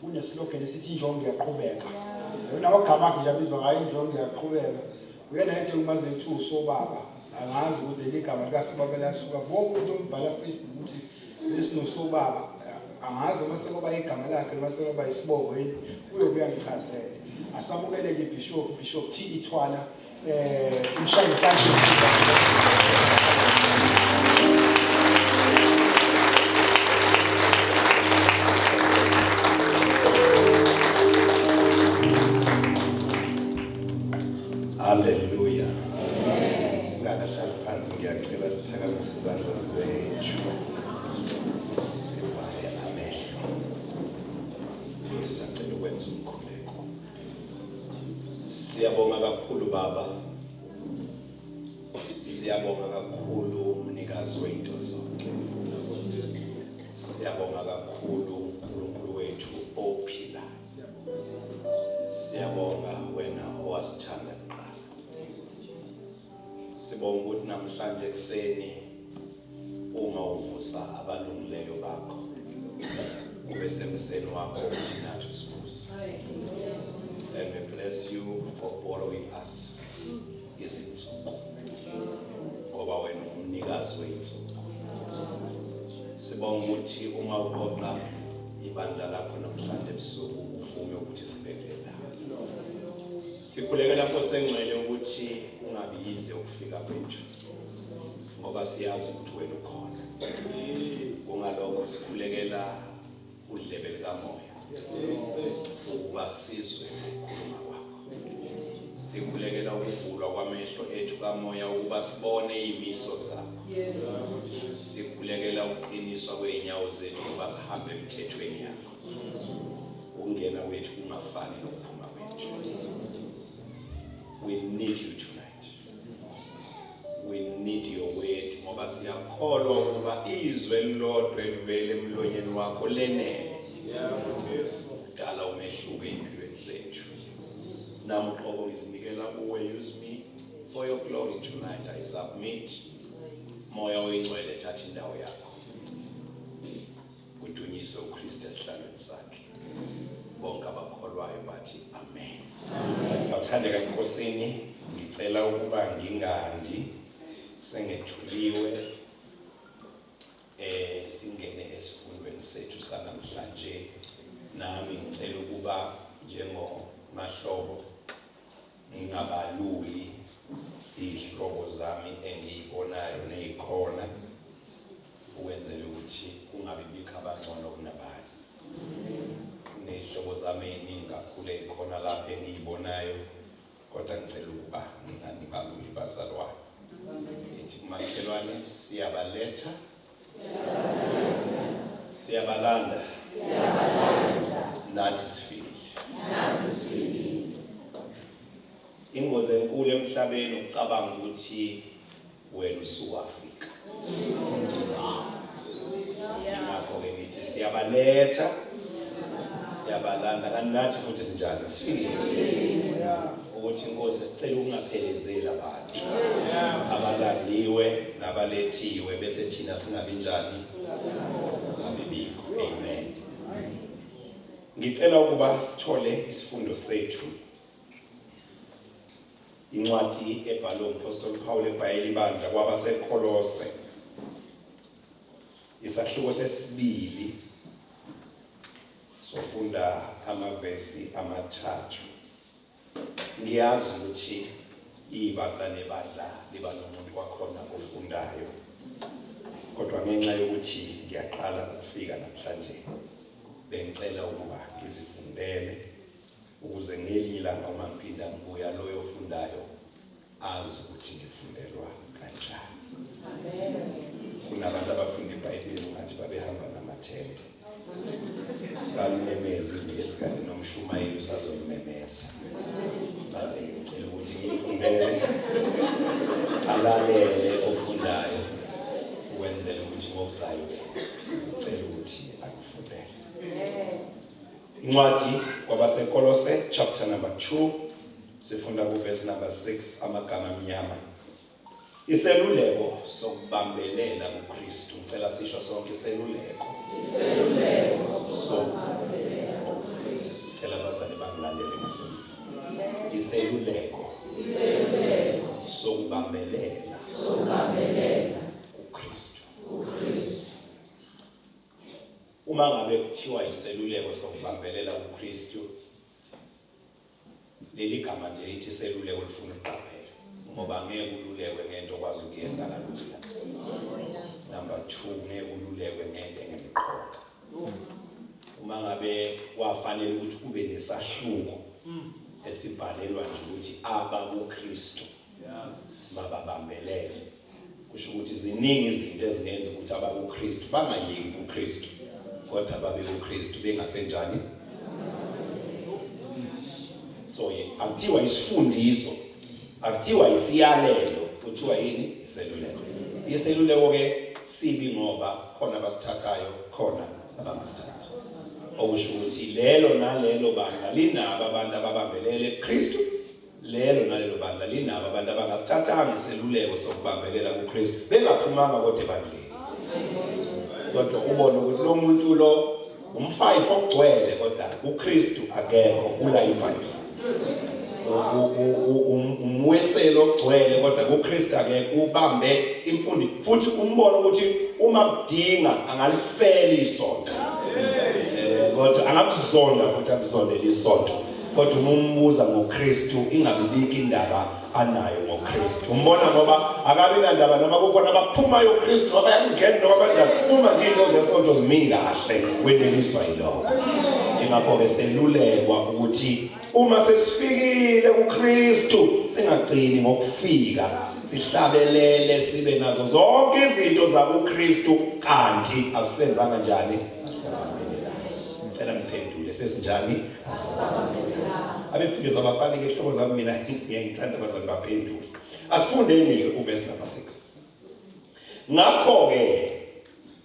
Kuneslogan esithi injongo iyaqhubeka. Yona amagama akhe nje abizwa ngayo injongo iyaqhubeka. Uyena into engimaziyo ukuthi usobaba. Angazi ukuthi leli gama likasobaba lasuka. Bonke umuntu ombhala ku-Facebook ukuthi besinosobaba angazi uma sekuba igama lakhe noma sekuba isibongo yini uyobe uyangichazela. Asamukeleke iBishop, Bishop T E Thwala. Simshaye ngesandla. Haleluya. Singakahlali phansi ngiyacela siphakamise izandla zethu. Sivale amehlo. Ngisacela ukwenza umkhuleko. Siyabonga kakhulu baba. Siyabonga kakhulu mnikazi wezinto zonke. Siyabonga kakhulu uNkulunkulu wethu ophilayo. Siyabonga wena owasithanda kuqala. Sibonga ukuthi namhlanje ekuseni uma uvusa abalungileyo bakho ube semseni wakho ukuthi nathi usivuse. And we bless you for borrowing us izinsuku ngoba wena ungumnikazi wey'nsuku. Sibonga ukuthi uma uqoqa ibandla lakho namhlanje ebusuku uvume ukuthi sibe kule ndawo. Sikhulekela Nkosi engcwele ukuthi kungabi yize ukufika kwethu ngoba siyazi ukuthi wena ukhona. Kungalokho sikhulekela udlebe likamoya ukuba sizwe ukukhuluma kwakho. Sikhulekela ukuvulwa kwamehlo ethu kamoya ukuba sibone iy'miso zakho. Sikhulekela ukuqiniswa kwey'nyawo zethu ukuba sihambe emthethweni yakho. Ukungena kwethu kungafani nokuphuma kwethu. We need you tonight. We need your word ngoba siyakholwa ukuba izwi elilodwa elivele emlonyeni wakho lenele ukudala umehluko ey'mpilweni zethu. Nami uqobo ngizinikela kuwe, use me for your glory tonight. I submit. Moya oyingcwele thatha indawo yakho. Kudunyiswe uKristu esihlalweni sakhe. Bonke abakholwayo bathi amen. Bathandeka eNkosini, ngicela ukuba ngingandi sengethuliwe singene esifundweni sethu sanamhlanje. Nami ngicela ukuba njengomahlobo ngingabaluli iy'hlobo zami engiyibonayo ney'khona ukwenzela ukuthi kungabi bikho abangcono kunabanye. Kuney'hlobo zami ey'ningi kakhulu ey'khona lapha engiyibonayo kodwa ngicela ukuba nginganibaluli bazalwane. Ngithi kumakhelwane siyabaletha siyabalanda nathi sifikile. Ingozi enkulu emhlabeni ukucabanga ukuthi wena usuwafika. Ingakho-ke ngithi siyabaletha siyabalanda kanti nathi futhi sinjani sifikile ukuthi inkosi sicela ukungaphelezeli abantu abalandiwe nabalethiwe bese thina singabi njani singabi bikho. Amen. Ngicela ukuba sithole isifundo sethu Incwadi ebhalwe umphostoli Paul ebhayela ibandla kwabaseKolose. Isahluko sesibili sofunda amavesi amathathu. Ngiyazi ukuthi ibandla nebandla liba nomuntu wakhona ofundayo. Kodwa ngenxa yokuthi ngiyaqala ukufika namhlanje bengicela ukuba ngizifundele ukuze ngelinye ilanga uma ngiphinda ngibuya loyo ofundayo azi ukuthi ngifundelwa kanjani. Kunabantu abafunda iBhayibheli ngathi babehamba namathende balimemeza ivesi kanti nomshumayeli usazolimemeza. Manje ngicela ukuthi ngiyifundele alalele ofundayo ukwenzela ukuthi ngokuzayo ngicela ukuthi angifundele. Incwadi kwabaseKolose chapter number 2 sifunda kuverse number 6 amagama amnyama. Iseluleko sokubambelela kuKristu. Ngicela sisho sonke iseluleko. Iseluleko. Sokubambelela kuKristu. Uma ngabe kuthiwa iseluleko sokubambelela kuKristu, leli gama nje lithi iseluleko lifuna ukuqaphela ngoba ngeke ululekwe ngento okwazi ukuyenza kalula. Number 2 ngeke ululekwe ngento engemqoka. Uma ngabe kwafanele ukuthi kube nesahluko esibhalelwa nje ukuthi abakuKristu mababambelele kusho ukuthi ziningi izinto ezingenza ukuthi abakuKristu bangayeki kuKristu kodwa babe kuKristu bengasenjani so akuthiwa isifundiso akuthiwa isiyalelo kuthiwa yini iseluleko iseluleko ke sibi ngoba khona abasithathayo khona abangasithathi okusho ukuthi lelo nalelo bandla linabo abantu ababambelele kuKristu Lelo nalelo bandla linabo abantu abangasithathanga iseluleko sokubambelela kuKristu bengaphumanga kodwa ebandleni. Kodwa ubone ukuthi lo muntu lo umfayifi ogcwele kodwa uKristu akekho ula ifayifi. Umweselo ogcwele kodwa kuKristu akekho ubambe imfundi futhi umbone ukuthi uma kudinga angalifela isonto. Eh kodwa angakuzonda futhi akuzondele isonto. Kodwa uma umbuza ngoKristu ingabibiki indaba anayo ngoKristu. Umbona ngoba akabi nandaba noma kukhona abaphumayo uKristu noma bayamngena noma kanjani. Uma nje into zesonto zimi kahle weneliswa yilokho. Ingakho-ke selulekwa ukuthi uma sesifikile kuKristu singagcini ngokufika sihlabelele sibe nazo zonke izinto zakuKristu kanti asisenzanga njani asisabambelelanga. Ngicela ngiphendule sesinjani? Abefundisi abafani ke hlobo zami mina ngiyangithanda abazali baphendule. Asifundeni ke uverse number 6. Ngakho ke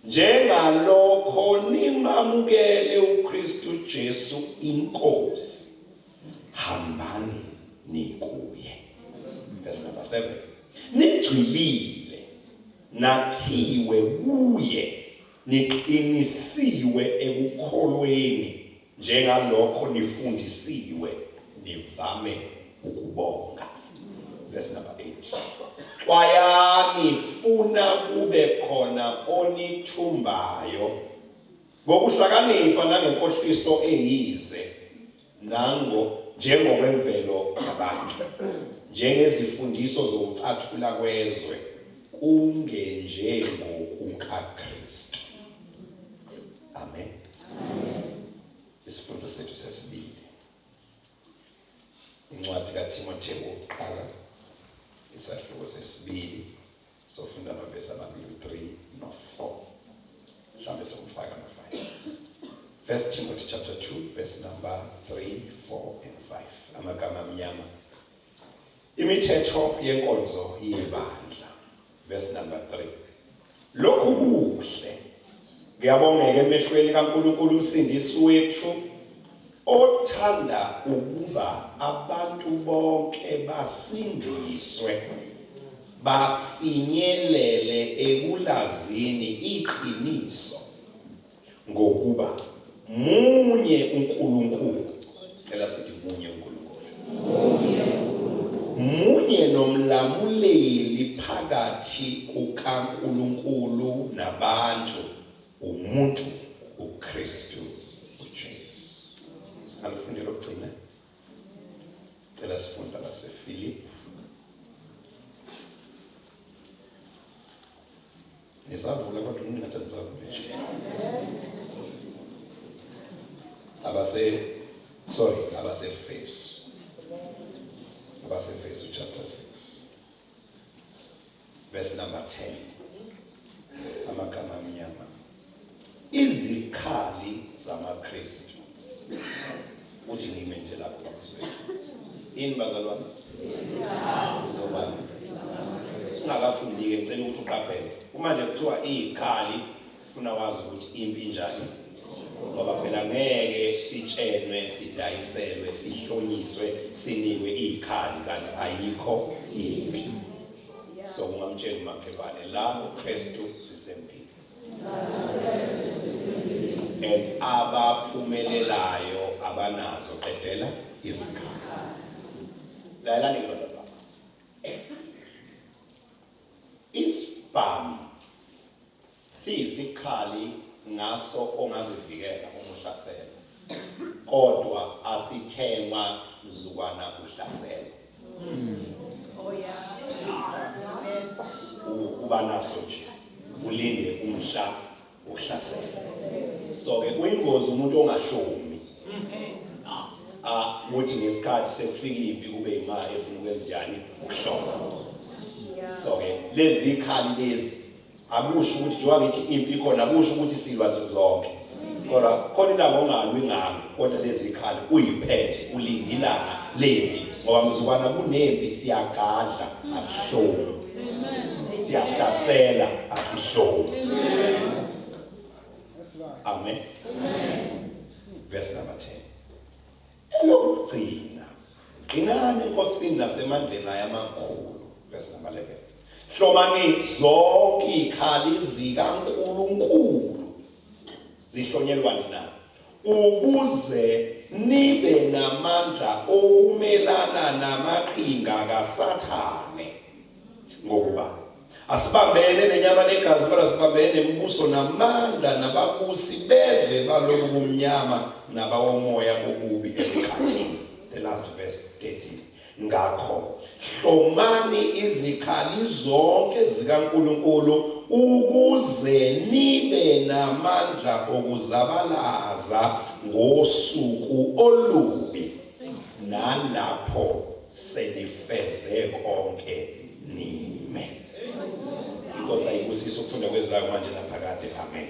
njengalokho nimamukele uKristu Jesu inkosi hambani nikuye. Verse number 7. Nigxilile nakhiwe kuye niqinisiwe ekukholweni Njengalokho nifundisiwe nivame ukubonga. Verse number 8. Xwayani funa kube khona onithumbayo ngokuhlakanipha nangenkohliso eyize nango njengokwemvelo yabantu njengezifundiso zokucathula kwezwe kungenjengokukaKristu. Amen. Isifundo sethu sesibili. Incwadi kaThimothewu wokuqala isahluko sesibili sofunda amavesi amabili 3 no 4. Mhlawumbe sokufaka no 5. First Timothy chapter 2 verse number 3, 4 and 5. Amagama amnyama. Imithetho yenkonzo yebandla. Verse number 3. Lokhu kuhle kuyabongeka emehlweni kaNkulunkulu umsindisi wethu othanda ukuba abantu bonke basindiswe bafinyelele ekulazini iqiniso ngokuba munye uNkulunkulu cela sithi munye uNkulunkulu munye nomlamuleli phakathi kukaNkulunkulu nabantu umuntu uKristu uJesu singalifundela okugcina cela sifunde abaseFilipi Nisavula kodwa umuntu ngathi anisavule nje. Abase sorry, abaseFesu. AbaseFesu chapter 6. Verse number 10. Amagama amnyama. Izikhali zamaKristu. Uthi ngime nje lapho bakuzwela. Ini bazalwane? Zobani? Singakafundi-ke ngicela ukuthi uqaphele. Uma nje kuthiwa izikhali funa wazi ukuthi impi injani. Ngoba phela ngeke sitshelwe, sidayiselwe, sihlonyiswe, sinikwe izikhali kanti ayikho impi. So ungamtshela umakhelwane la uKristu sisempini. And abaphumelelayo abanazo qedela izikhali. Lalelani ke bazalwane. Isibhamu siyisikhali ngaso ongazivikela uma uhlaselwa, kodwa asithengwa mzukwana uhlaselwa. Oh yeah. Amen. Uba naso nje ulinde umhla wokuhlasela. So ke kuyingozi umuntu ongahlomi. Ah, kuthi ngesikhathi sekufika impi kube ima efuna ukwenza njani ukuhloma. So ke lezi ikhali lezi akusho ukuthi njengoba ngithi impi ikhona akusho ukuthi silwa nsuku zonke. Kodwa khona ilanga ongalwi ngalo kodwa lezi ikhali uyiphethe ulinde ilanga lempi ngoba mzukwana kunempi siyagadla asihlomi. Siyahlasela asihlomi. Amen. Verse number 10. Elokugcina, qinani eNkosini nasemandleni ayo amakhulu. Verse number 11. Hlomani zonke izikhali zikaNkulunkulu. Zihlonyelwani na? Ukuze nibe namandla okumelana namaqhinga kaSathane. Ngokuba asibambene nenyama negazi kodwa sibambene nemibuso namandla nababusi bezwe balobu bumnyama nabawomoya bobubi emkhathini. The last verse 13. Ngakho hlomani izikhali zonke zikaNkulunkulu ukuze nibe namandla okuzabalaza ngosuku olubi nalapho senifeze konke nime. Inkosi ayibusise ukufunda kwezwi manje naphakade. Amen.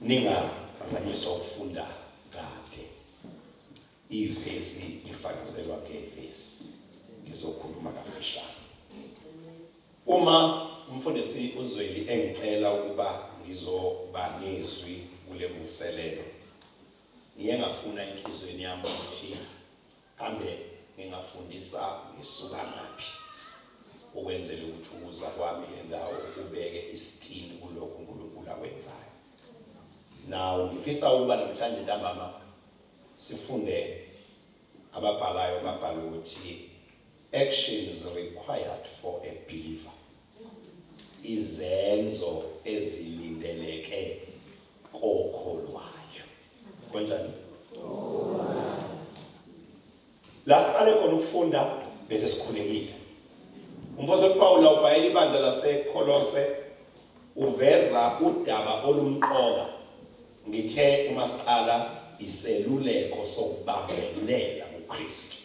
Ningaphazanyiswa ukufunda kade. Ivesi lifakazelwa ngevesi. Ngizokhuluma kafishane. Uma umfundisi uZweli engicela ukuba ngizoba nezwi kule mvuselelo, ngiye ngafuna enhliziyweni yami ukuthi kambe ngingafundisa ngisuka ngaphi ukwenzela ukuthi ukuza kwami le ndawo ubeke isitini kulokhu uNkulunkulu akwenzayo. Nawo ngifisa ukuba namhlanje ntambama sifunde ababhalayo babhala ukuthi actions required for a believer, izenzo ezilindeleke kokholwayo. Kanjani? La siqale khona ukufunda bese sikhulekile. Umpostoli Pawula ubhayela ibandla laseKolose uveza udaba olumqoka. Ngithe uma siqala iseluleko sokubambelela kuKristu.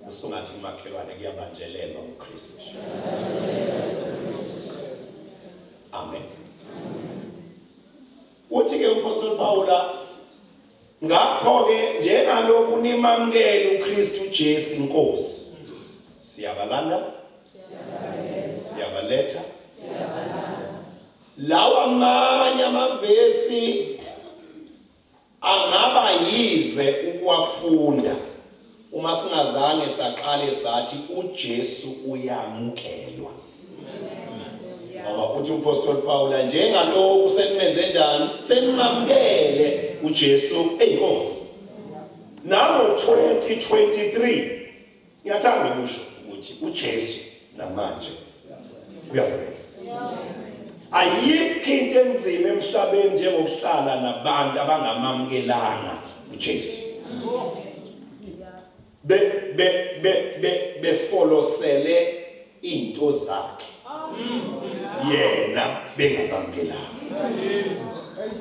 Usungathi kumakhelwane kuyabanjelelwa kuKristu. Amen. Uthi ke umpostoli Pawula ngakho-ke njengalokhu nimamukele uKristu Jesu inkosi siyabalanda siyabaletha lawa amanye amavesi angaba yize ukuwafunda uma singazange saqale sathi uJesu uyamukelwa ngoba uthi umpostoli Paula njengalokhu senimenze njani senimamukele uJesu eyinkosi nango 2023 ngiyathanda ukusho ukuthi uJesu namanje uyamukela ayikho into enzima emhlabeni njengokuhlala nabantu abangamamukelanga uJesu be be be be befolosele into zakhe yena bengabamukelanga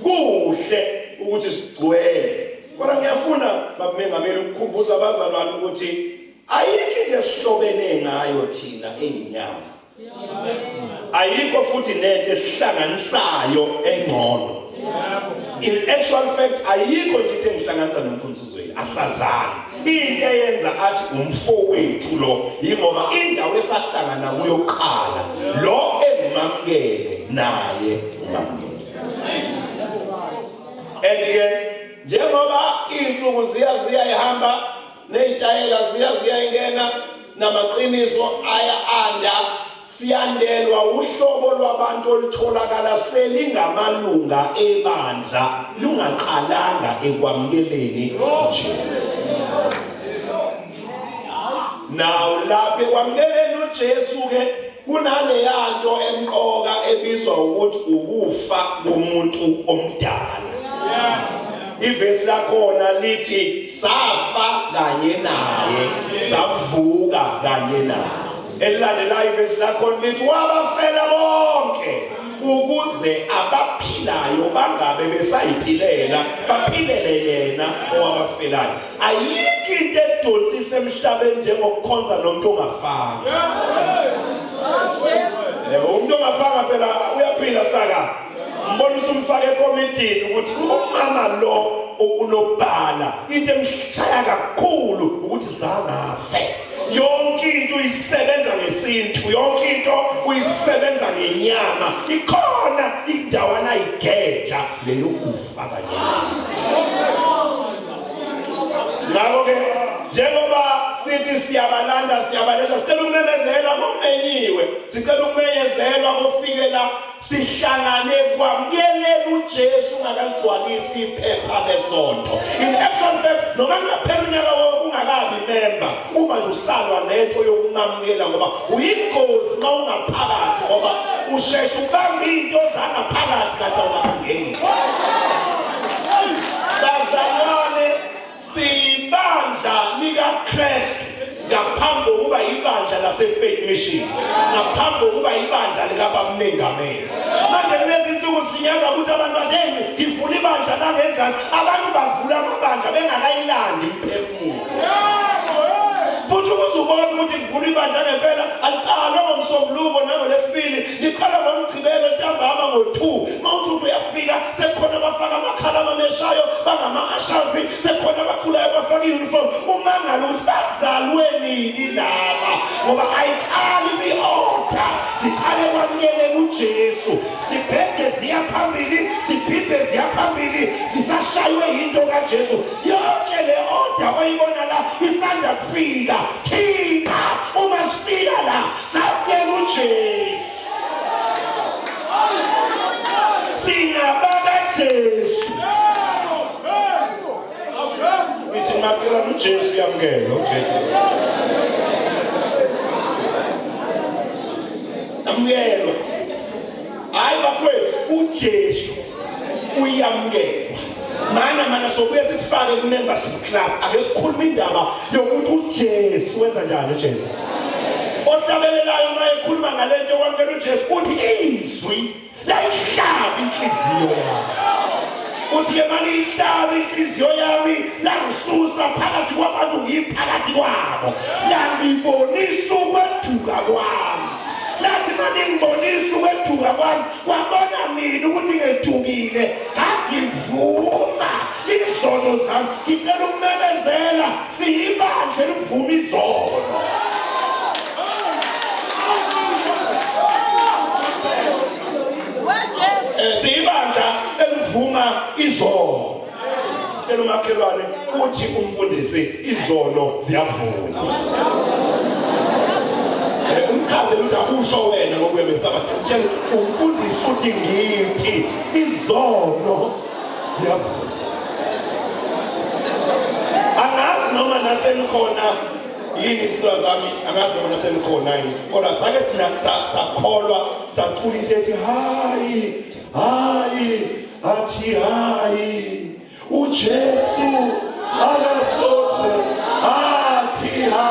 kuhle ukuthi sigcwele kodwa ngiyafuna babumengameli ukukhumbuza abazalwane ukuthi ayikho into esihlobene ngayo thina eyinyama ayikho futhi nento esihlanganisayo engcono in actual fact ayikho nje into engihlanganisa nomfundisi uZweli asazani into eyenza athi umfowethu lo yingoba indawo esahlangana kuyo kuqala lo engimamukele naye umamukele and ke njengoba izinsuku ziya ziya ihamba Ney'tayela ziya ziyayingena namaqiniso aya anda siyandelwa uhlobo lwabantu olutholakala selingamalunga ebandla lungaqalanga ekwamukeleni uJesu. Now lapha ekwamukeleni uJesu ke Kunaleyanto emqoka ebizwa ukuthi ukufa komuntu omdala. Ivesi lakhona lithi safa kanye naye, savuka kanye naye. Elilandelayo ivesi lakhona lithi wabafela bonke ukuze abaphilayo bangabe besayiphilela, baphilele yena owabafelayo. Ayikho into edonsisa emhlabeni njengokukhonza nomuntu ongafanga. Yebo, umuntu ongafanga phela uyaphila saka. Mbona usumfaka ekomitini ukuthi umama lo unobhala into emshaya kakhulu ukuthi zangafe. Yonke into uyisebenza ngesintu, yonke into uyisebenza ngenyama. Ikhona indawana ayigeja leyokufa. Kanye. Ngakho-ke njengoba sithi siyabalanda siyabaletha, sicela ukumemezela komenyiwe, sicela ukumenyezelwa kofikela sihlangane kwamukelela uJesu ungakaligcwalisi iphepha lesonto. In actual fact, noma kungaphela unyaka wonke ungakabi member, uma nje usalwa lento yokumamukela, ngoba uyingozi uma ungaphakathi, ngoba usheshe ubambe into zangaphakathi kanti awukangeni. Bazalwane, siyibandla likaKristu ngaphambi kokuba ibandla lase-Faith Mission, ngaphambi kokuba ibandla likaBaba Mengameli. Manje kulezi nsuku sinyaza ukuthi abantu bathi hey, ngivula ibandla langenzani. Abantu bavula amabandla bengakayilandi imiphefumulo. Futhi ukuze ubone ukuthi kuvula ibandla ngempela, aliqalwa ngoMsombuluko nangoLwesibili, liqala ngoMgqibelo ntambama ngo-2. Uma uthi uthi uyafika, sekukhona abafaka amakhala amameshayo, bangama-ashazi, sekukhona abakhulayo bafaka i-uniform. Umangala ukuthi bazalwe nini laba, ngoba ayiqali kwi-order, siqale kwamukelela uJesu. Sibhede ziya phambili, siphinde ziya phambili, sisashaywe yinto kaJesu. Yonke le order oyibona la isanda kufika. Thina uma sifika la samukela uJesu, singabakaJesu. Ithi makhelwane, uJesu uyamukelwa, uJesu amukelwa. Hayi bafowethu, uJesu uyamukelwa. Mana mana sobuye sikufake ku-membership class. Ake sikhulume indaba yokuthi uJesu wenza njani. uJesu ohlabelelayo uma ekhuluma ngale nto yokwamukela uJesu uthi izwi layihlaba inhliziyo yami. Uthi-ke maliyihlaba inhliziyo yami, langisusa phakathi kwabantu ngiphakathi kwabo, langibonisa ukweduka kwami. Lathi malingibonisa ukweduka kwami, kwabona mina ukuthi ngedukile, ngazivuma izono zami. Ngicela ukumemezela, siyibandla elivuma izono. Siyibandla elivuma izono. Tshela umakhelwane uthi umfundisi izono ziyavuma. Umchazele ukuthi akusho wena ngoba uyamesaba. Tshela umfundisi uthi ngithi izono ziyavuma. Angazi noma nasenikhona yini insizwa zami, angazi noma nasenikhona yini, kodwa sake sakholwa sacula into ethi hayi hayi, athi hayi, uJesu akasoze athi ha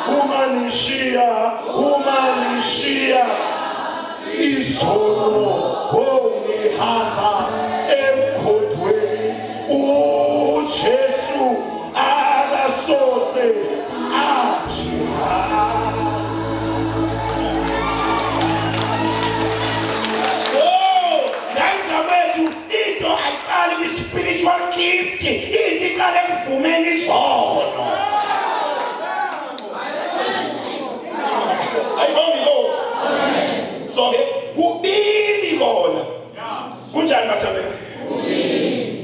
uma nishiya, uma nishiya izono, ngihamba emkhodweni, uJesu akasoze athi ha. Oh, ngane zakwethu, into ayiqali kwi-spiritual gift, into iqale ekuvumeni izono. Ayibonge inkosi. So-ke kubili kona kunjani bathandeka?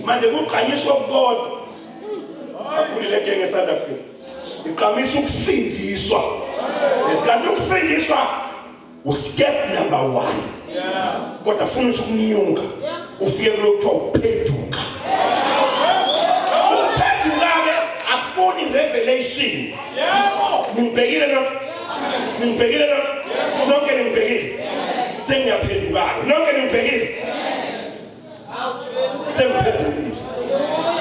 Manje kugqanyiswa okukodwa kakhulu le genge esanda kufika, iqhamisa ukusindiswa. Kanti ukusindiswa u-step number 1, kodwa funa ukuthi ukunyuka ufike kulo kuthiwa ukuphenduka. Ukuphenduka-ke akufuni revelation. Ningibhekile lokho? Ningibhekile lokho? Nonke ningibhekile? Sengiyaphenduka-ke. Nonke ningibhekile? Sengiphendukile.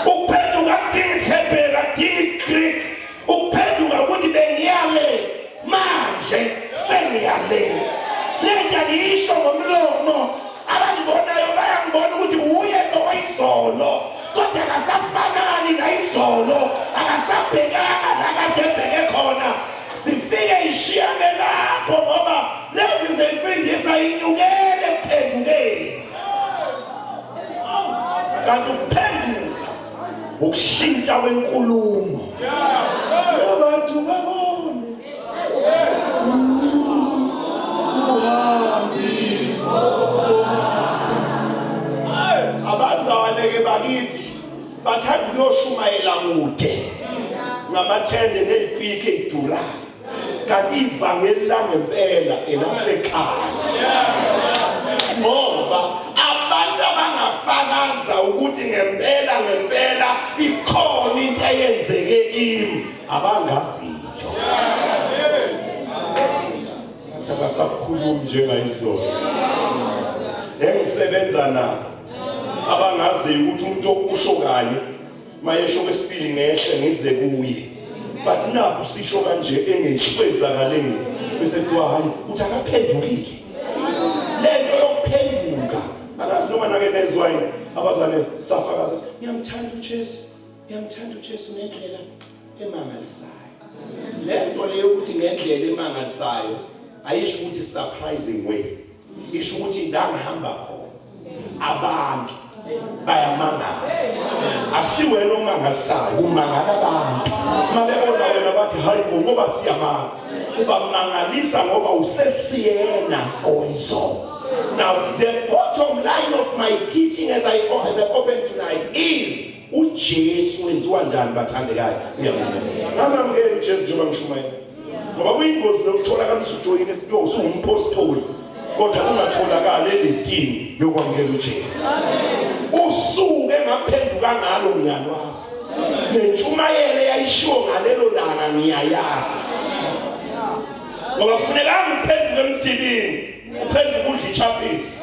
Ukuphenduka kudinga isiHebheru, akudingi iGreek. Ukuphenduka ukuthi bengiyale manje sengiyale. Le nto angiyisho ngomlomo, abangibonayo bayangibona ukuthi wuye lo wayizolo, kodwa akasafanani nayizolo, akasabhekanga la kade ebheke khona. Sifike ishiyane lapho ngoba lezi zensindiso inyukele ekuphendukeni. Kanti ukuphenduka ukushintsha kwenkulumo. Abantu babone abazalwane ke bakithi bathanda ukuyoshumayela kude ngamathende nezipiki ezidurayo kanti ivangeli langempela elasekhaya ngoba abantu abangafakaza ukuthi ngempela ngempela ikhona into eyenzeke kimi abangaziyo athi abasakhulumi njengayizolo engisebenza nabo abangaziyo ukuthi umuntu okusho kanye mayesho kwesibili ngehle ngize kuye but nakhu sisho kanje engenshi kwenzakaleni bese kuthiwa hayi uthi akaphendukile lento yokuphenduka angazi noma nake nezwa yini abazane safakaza ngiyamthanda uJesu ngiyamthanda uJesu ngendlela emangalisayo lento leyo ukuthi ngendlela emangalisayo ayisho ukuthi surprising way isho ukuthi la ngihamba khona abantu bayamangala akusiwena omangalisayo kumangala abantu uma bebona wena bathi hayi bo ngoba siyamazi ubamangalisa ngoba usesiyena owayizolo. Now the bottom line of my teaching as I open tonight is uJesu wenziwa njani bathandekayo uyamukela ngamamukela uJesu njengoba ngishumayela ngoba kuyingozi nokutholakala usujoyina esitolo usuwumpostoli kodwa ungatholakali elistini yokwamukela uJesu usuke ngaphenduka ngalo ngiyalwazi nentshumayelo eyayishiwo ngalelo langa ngiyayazi ngoba kufunekanga uphenduke emdibini uphenduke udla ichapisi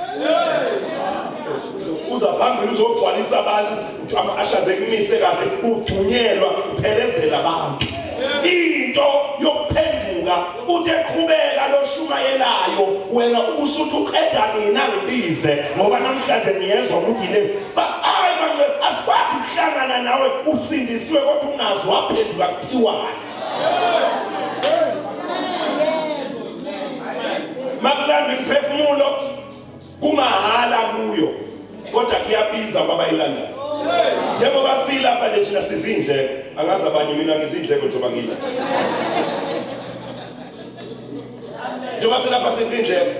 uza phambili uzogcwalisa abantu ama-ashaze ekumise kahle udunyelwa uphelezela abantu into yokuphenduka uthi eqhubeka loshumayelayo wena ubusuthi uqeda nina ngibize ngoba namhlanje ngiyezwa ukuthi le hayi bangcwele asikwazi ukuhlangana nawe usindisiwe kodwa ungazi waphenduka kuthiwani makulandwa imiphefumulo kumahhala kuyo kodwa kuyabiza kwabayilandayo njengoba silapha nje thina sizindleko angazi abanye mina ngizindleko njengoba ngila njengoba silapha sizindleko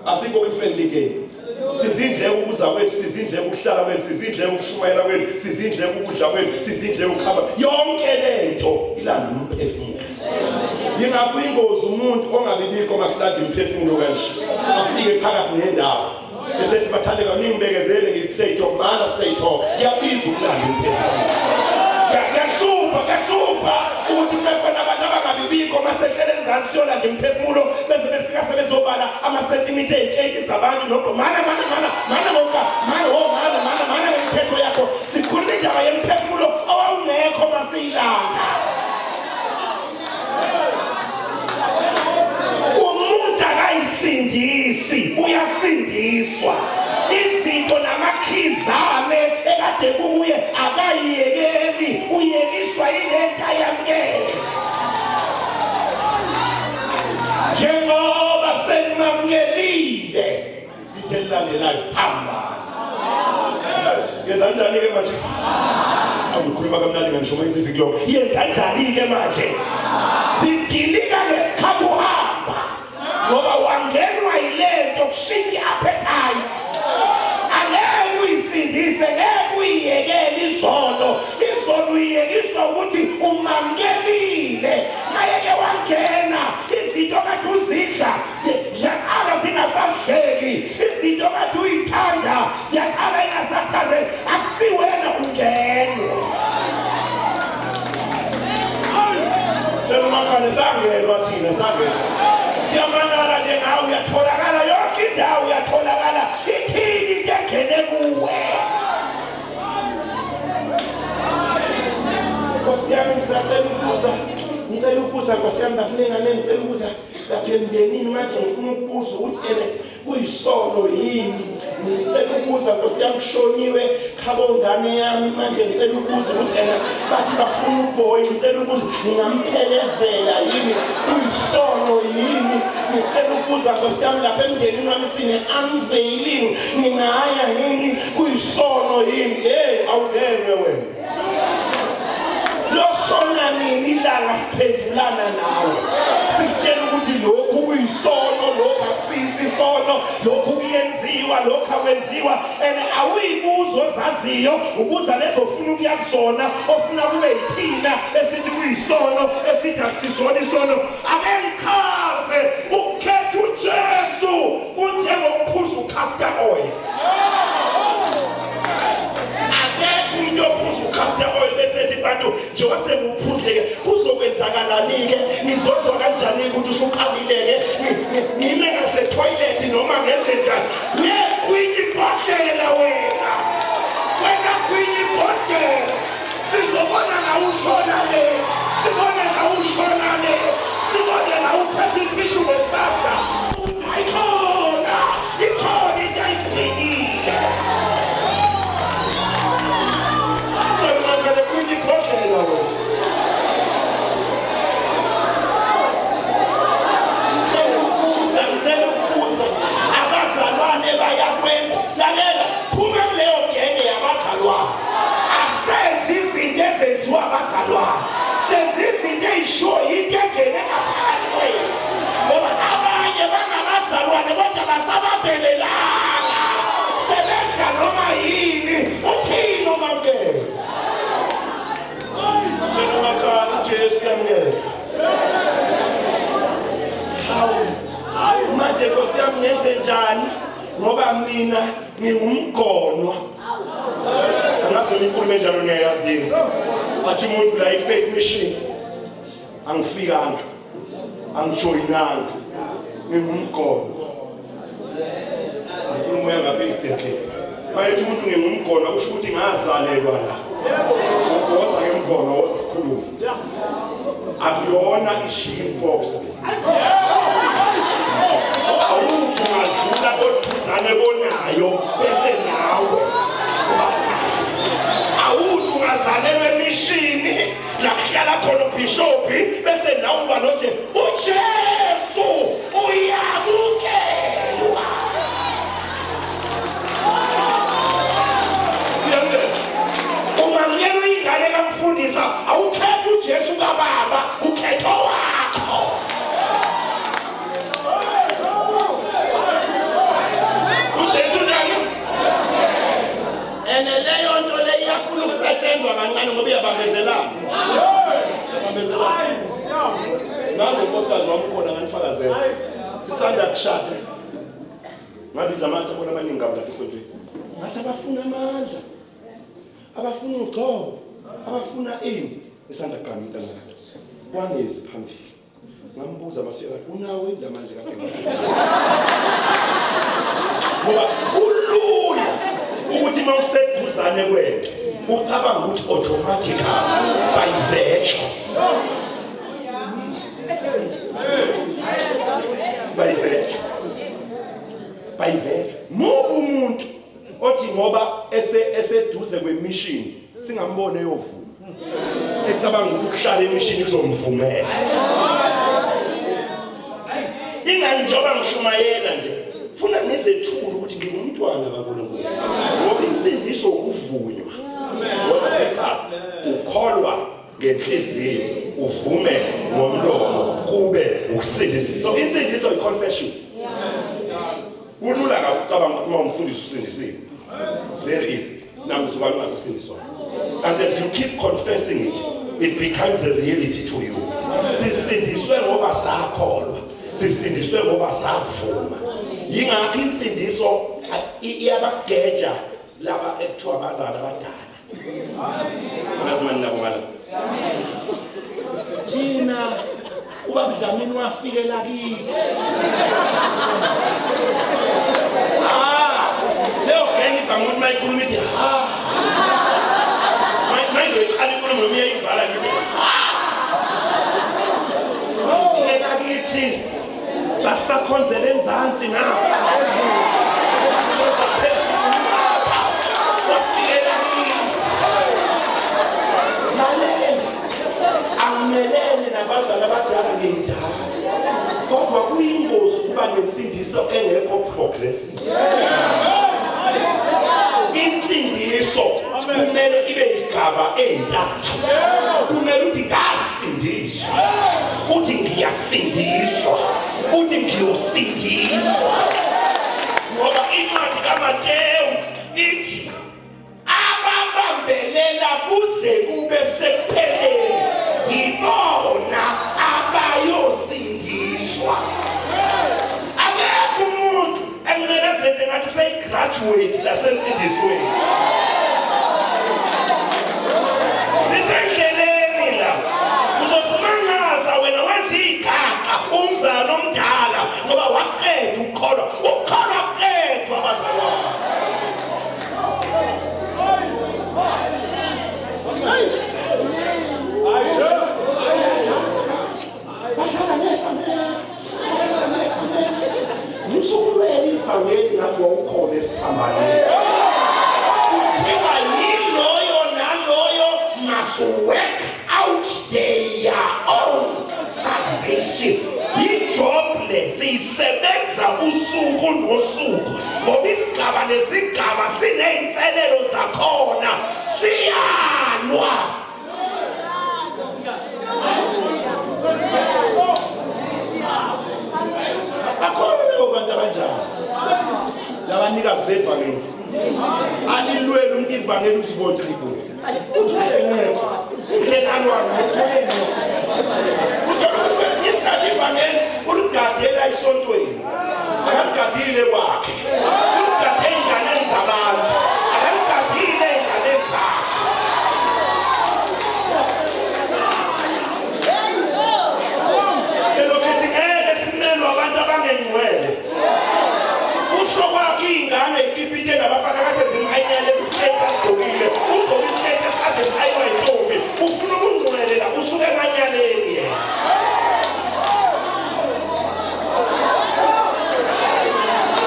asikho kwi-friendly game sizindleko ukuza kwethu sizindleko ukuhlala kwethu sizindleko ukushumayela kwethu sizindleko ukudla kwethu sizindleko ukuhamba yonke lento ilanda umphefumulo yingakho ingozi umuntu ongabibikho masilanda imiphefumulo kanje afike phakathi nendawo esethi bathandeka ningibekezele ngiyi-straight talk mana straight talk kuyabiza ukulanda imiphefumulo kuyahlupha kuyahlupha ukuthi kube khona abantu abangabibikho masehlele enzansi siyolanda imiphefumulo bese befika sebezobala amasentimitha ey'keti zabantu nokho mana mana mana mana ngoka mana wo mana mana mana ngemithetho yakho sikhuluma indaba yemiphefumulo owawungekho masiyilanda umuntu akayisindisi uyasindiswa izinto namakhizane ekade kukuye akayiyekeli uyekiswa yilento ayamukele njengoba senimamkelile lithe elilandelayo hambani yenza njani ke manje angikhuluma kamnandi ngishumayisa iviki lonke yenza njani ke manje sidilika ngesikhathi uhamba ngoba wangenwa yilento kushintsha i-appetite angeke uyisindise ngeke uyiyekele izono izono uyiyekiswa ukuthi umamkelile mayeke wangena izinto kade uzidla ziyaqala zingasadleki izinto kade uyithanda ziyaqala ingasathandeki akusiwena ungenwa Semakhane sangenwa thina sangenwa siyamangala. Uyatholakala yonke indawo, uyatholakala. Ithini into engene kuwe? Nkosi yami, ngisacela ukubuza, ngicela ukubuza Nkosi yami, nakunenga ngicela ukubuza lapha emndenini. Manje ngifuna ukubuza ukuthi ene kuyisono yini? Ngicela ukubuza Nkosi yami, kushoniwe khabo ngane yami, manje ngicela ukubuza ukuthi ena bathi bafuna uboy, ngicela ukubuza ngingamphelezela yini? Kuyisono yini? Ngicela ukubuza Nkosi yami, lapha emndenini wami sine-unveiling, ngingaya yini? Kuyisono yini? Hey, awungenwe wena. Loshona nini ilanga siphendulana nawe, sikutshela ukuthi lokhu kuyisono, lokhu akusisi isono, lokhu kuyenziwa, lokhu akwenziwa. And awuyibuzo ozaziyo, ubuza lezo ofuna ukuya kuzona, ofuna kube yithina esithi kuyisono, esithi akusisona isono. Ake ngichaze, ukukhetha uJesu kunjengokuphuza ucastor oil. Akekho umuntu ophuza ucastor oil bese ethi bantu njengoba sengiwuphuzile-ke kuzokwenzakalani-ke, ngizozwa kanjani-ke ukuthi usuqalile-ke, ngime ngasethoyilethi noma ngenze njani? Ngegwinya ibhodlela wena, wena gwinya ibhodlela, sizobona la ushona le, sibone la ushona le, sibone la uphethe ithishu ngesandla. Ayikhona, ikhona into ayigwinyile. Gwinya ibhodlela wena. Ngicela ukubuza, ngicela ukubuza, abazalwane bayakwenza? Lalela, phuma kuleyo genge yabazalwane. Asenze izinto ezenziwa abazalwane, senze izinto ey'shiwo yinto engene ngaphakathi kwethu, ngoba abanye bangabazalwane kodwa basabambelelanga, sebedla noma yini. Uthini omamukela? Tshela umakhala, uJesu uyamukela. Hawu, manje Nkosi yami, ngenze njani ngoba mina ngingumgonwa? Angazi noma inkulumo enjalo niyayazini. Bathi umuntu la i-Faith Mission angifikanga, angijoyinanga, ngingumgonwa. Inkulumo yangapha e-Eastern Cape. Bayethi umuntu ngingumgonwa kusho ukuthi ngazalelwa la. Woza ke mgonwa, woza sikhulume. Akuyona i-chicken pox. Awuthi ungadlula koduzane konayo bese nawe uba nayo. Awuthi ungazalelwa emishini la kuhlala khona ubhishobhi bese nawe uba noJesu. UJesu uyamukelwa. Uyamukelwa. Ungamukela ingane kamfundisa, awukhetha uJesu kababa, ukhetha owakho. UJesu njani? Ene leyo nto le iyafuna ukusetshenzwa kancane ngoba iyabambezelana. Iyabambezelana. Nangu unkosikazi wami ukhona, nganifakazela. Sisanda kushada. Ngabiza abantu abona abaningi kabi lapha esontweni. Ngathi abafuna amandla, abafuna ugcobo, abafuna ini. Isanda kuqala umntana wakhe. Wangezi phambili. Ngambuza masifika ngathi unawo yini lamandla kade ngafika. Ngoba kulula ukuthi uma useduzane kwento ucabanga ukuthi automatically by virtue. By virtue. By virtue. Mubi umuntu othi ngoba ese eseduze kwemission singambone eyovuma, ecabanga ukuthi ukuhlala emishini kuzomvumela. Ingani njengoba ngishumayela nje funa ngizethule ukuthi ngingumntwana kaNkulunkulu, ngoba insindiso ukuvunywa ngosasekhasi, ukholwa ngenhliziyo uvume ngomlomo kube ukusindisa. So insindiso i-confession. Kulula kabi ukucabanga ukuthi uma umfundisi usindisiwe. It's very easy. Namzukwane ungasasindiswa, and as you keep confessing it, it becomes a reality to you. Sisindiswe ngoba sakholwa, sisindiswe ngoba savuma. Yingakho insindiso iyabageja laba ekuthiwa abazali abadala. Angazi mani nabo ngala. Thina Ubaba Dlamini wafikela kithi. Ah, leyo gang ivame ukuthi mayikhuluma ithi ha. Mayizoyiqala inkulumo noma iyayivala ngithi ha. Wafikela kithi. Sasakhonzela enzansi ngapha. Sasikhonza phezulu ngapha. Wafikela kithi. Lalela. Angimelene nabazali abadala ngimdala. Kodwa kuyingozi ukuba nensindiso engekho progressive. Insindiso kumele ibe igaba ezintathu. Kumele uthi ngasindiswa. Uthi ngiyasindiswa. Uthi ngiyosindiswa. Ngoba incwadi kaMateyu ithi ababambelela kuze kube sekupheleni yibona abayosindiswa. Akekho umuntu ekumele azenze ngathi useyigraduate lasensindisweni. Sisendleleni la, uzosimangaza wena wenza igaqa umzali omdala ngoba waqeda ukukholwa. Ukukholwa kuqedwa abazalwane. Badlala ngefameli, badlala ngefameli. Musukulwela ivangeli ngathi wawukhona esiphambanweni. Kuthiwa yiloyo naloyo must work out their own salvation. Yijob le siyisebenza usuku nosuku ngoba isigaba nesigaba siney'nselelo zakhona siyalwa. Bakhona labo bantu abanjalo labanikazi bevangeli alilweli umuntu ivangeli uzibona hayibo uthi wayengekho indlela alwa ngayo uthi wayengekho uthola ukuthi kwesinye isikhathi ivangeli uligadela esontweni akaligadile kwakhe uligade ey'nganeni zabantu akaligadile ey'nganeni zakhe. Elokhu ethi ngeke simelwe abantu abangengcwele. Usho kwakhe iy'ngane ikipite nabafana kade zim-ayinela lesi siketi asigqokile. Ugqoke isiketi esikade si-ayinwa yintombi. Ufuna ubungcwele la usuke emanyaleni yena.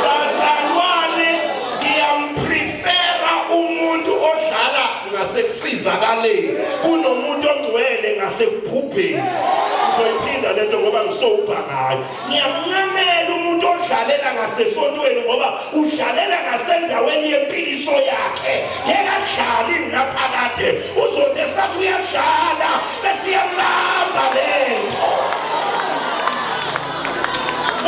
Bazalwane ngiyamprefera umuntu odlala ngasekusizakaleni kunomuntu ongcwele ngasekubhubheni. Ngizoyiphinda lento ngoba ngisowubha ngayo. Ngiyamncamela umuntu odlalela ngasesontweni ngoba udlalela ngasendaweni yempiliso yakhe. Ngeke adlali naphakade. Uzothi esathi uyadlala bese iyambamba lento.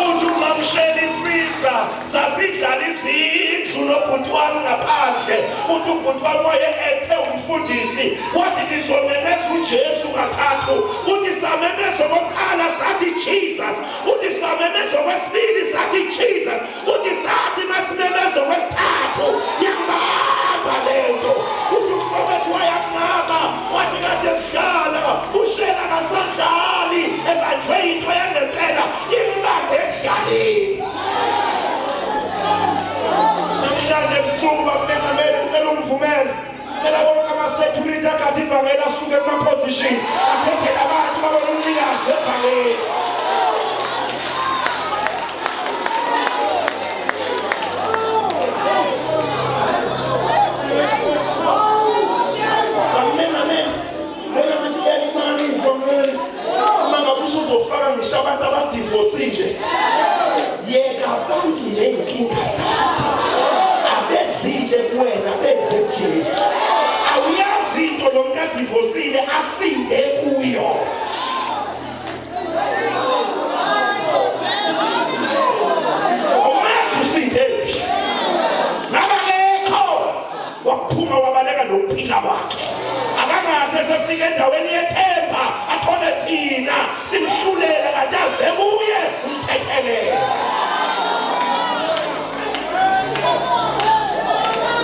Uthi umamshela isiza sasidlala izindlu nobhuti wami ngaphandle. Uthi ubhuti wami waye ethe umfundisi wathi ngizomemeza uJesu kathathu. Uthi samemeza okokuqala sathi Jesus. Uthi samemeza okwesibili sathi Jesus. Uthi sathi masimemeza okwesithathu yambamba lento. Uthi umfowethu wayamngama wathi kade sidlala ushela kasadlali ebanjwe into yangempela imbambe ekudlaleni. Namhlanje ebusuku bakumengameli ngicela ungivumele cela wonke ama-security agade ivangeli asuke kuma-position adedele abantu babone umnikazi wevangeli. Bakumengameli bona ngathi liyalimala ivangeli uma ngabe usuzofaka ngisho abantu abadivosile yeka abantu ney'nkinga zabo abezile kuwena beze kuJesu. Awuyazi into lo muntu adivosile asinde kuyo. Awumazi usinde phi. Ngabe akekho waphuma wabaleka nokuphila kwakhe. Akangathi esefika endaweni yethemba athole thina simhlulele kanti aze kuye umthethelele.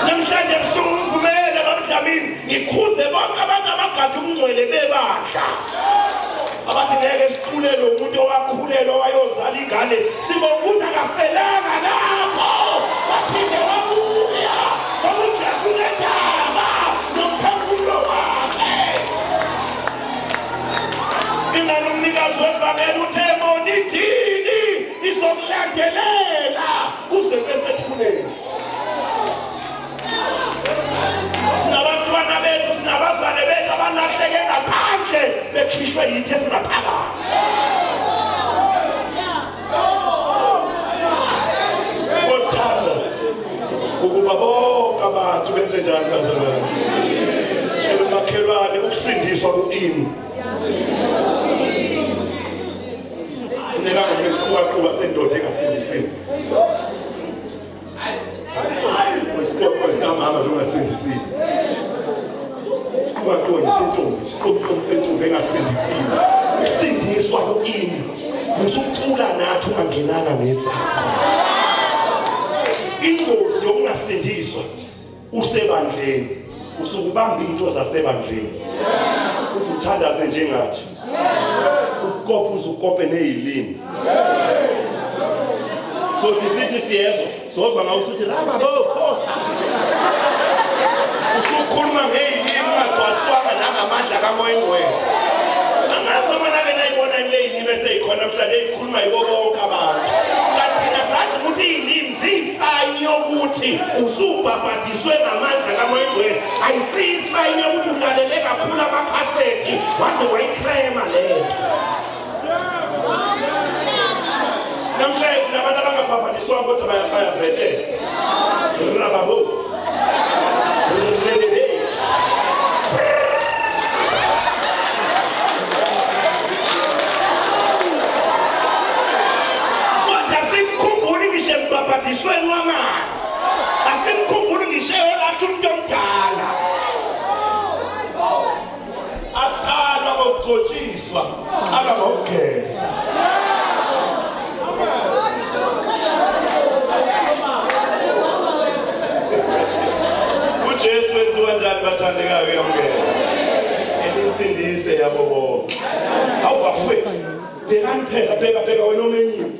Namhlanje ebusuku ngivumele babudlamini ngikhuze bonke abantu abagade ubungcwele bebandla. Abathi ngeke sikhulelwe umuntu owakhulelwa wayozala ingane. Sibonga ukuthi akafelanga lapho. Waphinde wabuya. Ngoba uJesu unendaba nomphefumulo wakhe. Ingane umnikazi wevangeli uthe mona idini izokulandelela kuze kube sethuneni. Sinabantwana bethu, sinabazane bethu abalahleke ngaphandle bekhishwe yithi esingaphakathi. Othanda ukuba bonke abantu benze njani bazalwane? Tshela umakhelwane ukusindiswa ku-ini. Funeka ngokunesiqukaquka sendoda engasindisiwe. Isiqoqo sikamama longasindisiwe. Isiqoqo sentombi, isiqoqo sentombi engasindisiwe. Ukusindiswa ku-ini. Usucula nathi ungangenanga ngesakho. Ingozi yokungasindiswa usebandleni. Usukubamba into zasebandleni. Uzuthandaze njengathi. Ukopa uzukope nezilimi. Sothi sithi siyezwa, sozwa ngawe usuthi raba bokhosa. Usukhuluma ngezilimi ungagcwaliswanga nangamandla kaMoya Engcwele. Angazi noma nake nayibona le yilimi eseyikhona namhlanje eyikhuluma yibo bonke abantu. Kanti thina sazi ukuthi iy'limi ziyisayini yokuthi usubhabhadiswe ngamandla kaMoya Engcwele. Ayisiyo isayini yokuthi ulalele kakhulu amakhasethi waze wayikrema le nto. Namhlanje sinabantu abangabhabhadiswanga kodwa bayavetesa. Rababo. Rebebe. Kodwa simkhumbuli ngisho embhabhadisweni wamanzi. Asimkhumbuli ngisho eyolahla umuntu omdala. Aqala ngokugcotshiswa, aqala ngokugeza. UJesu wenziwa njani bathandekayo uyamukela. Eninsindise yabo bonke. Hawu bafowethu, bhekani phela, bheka bheka wena omenyiwe.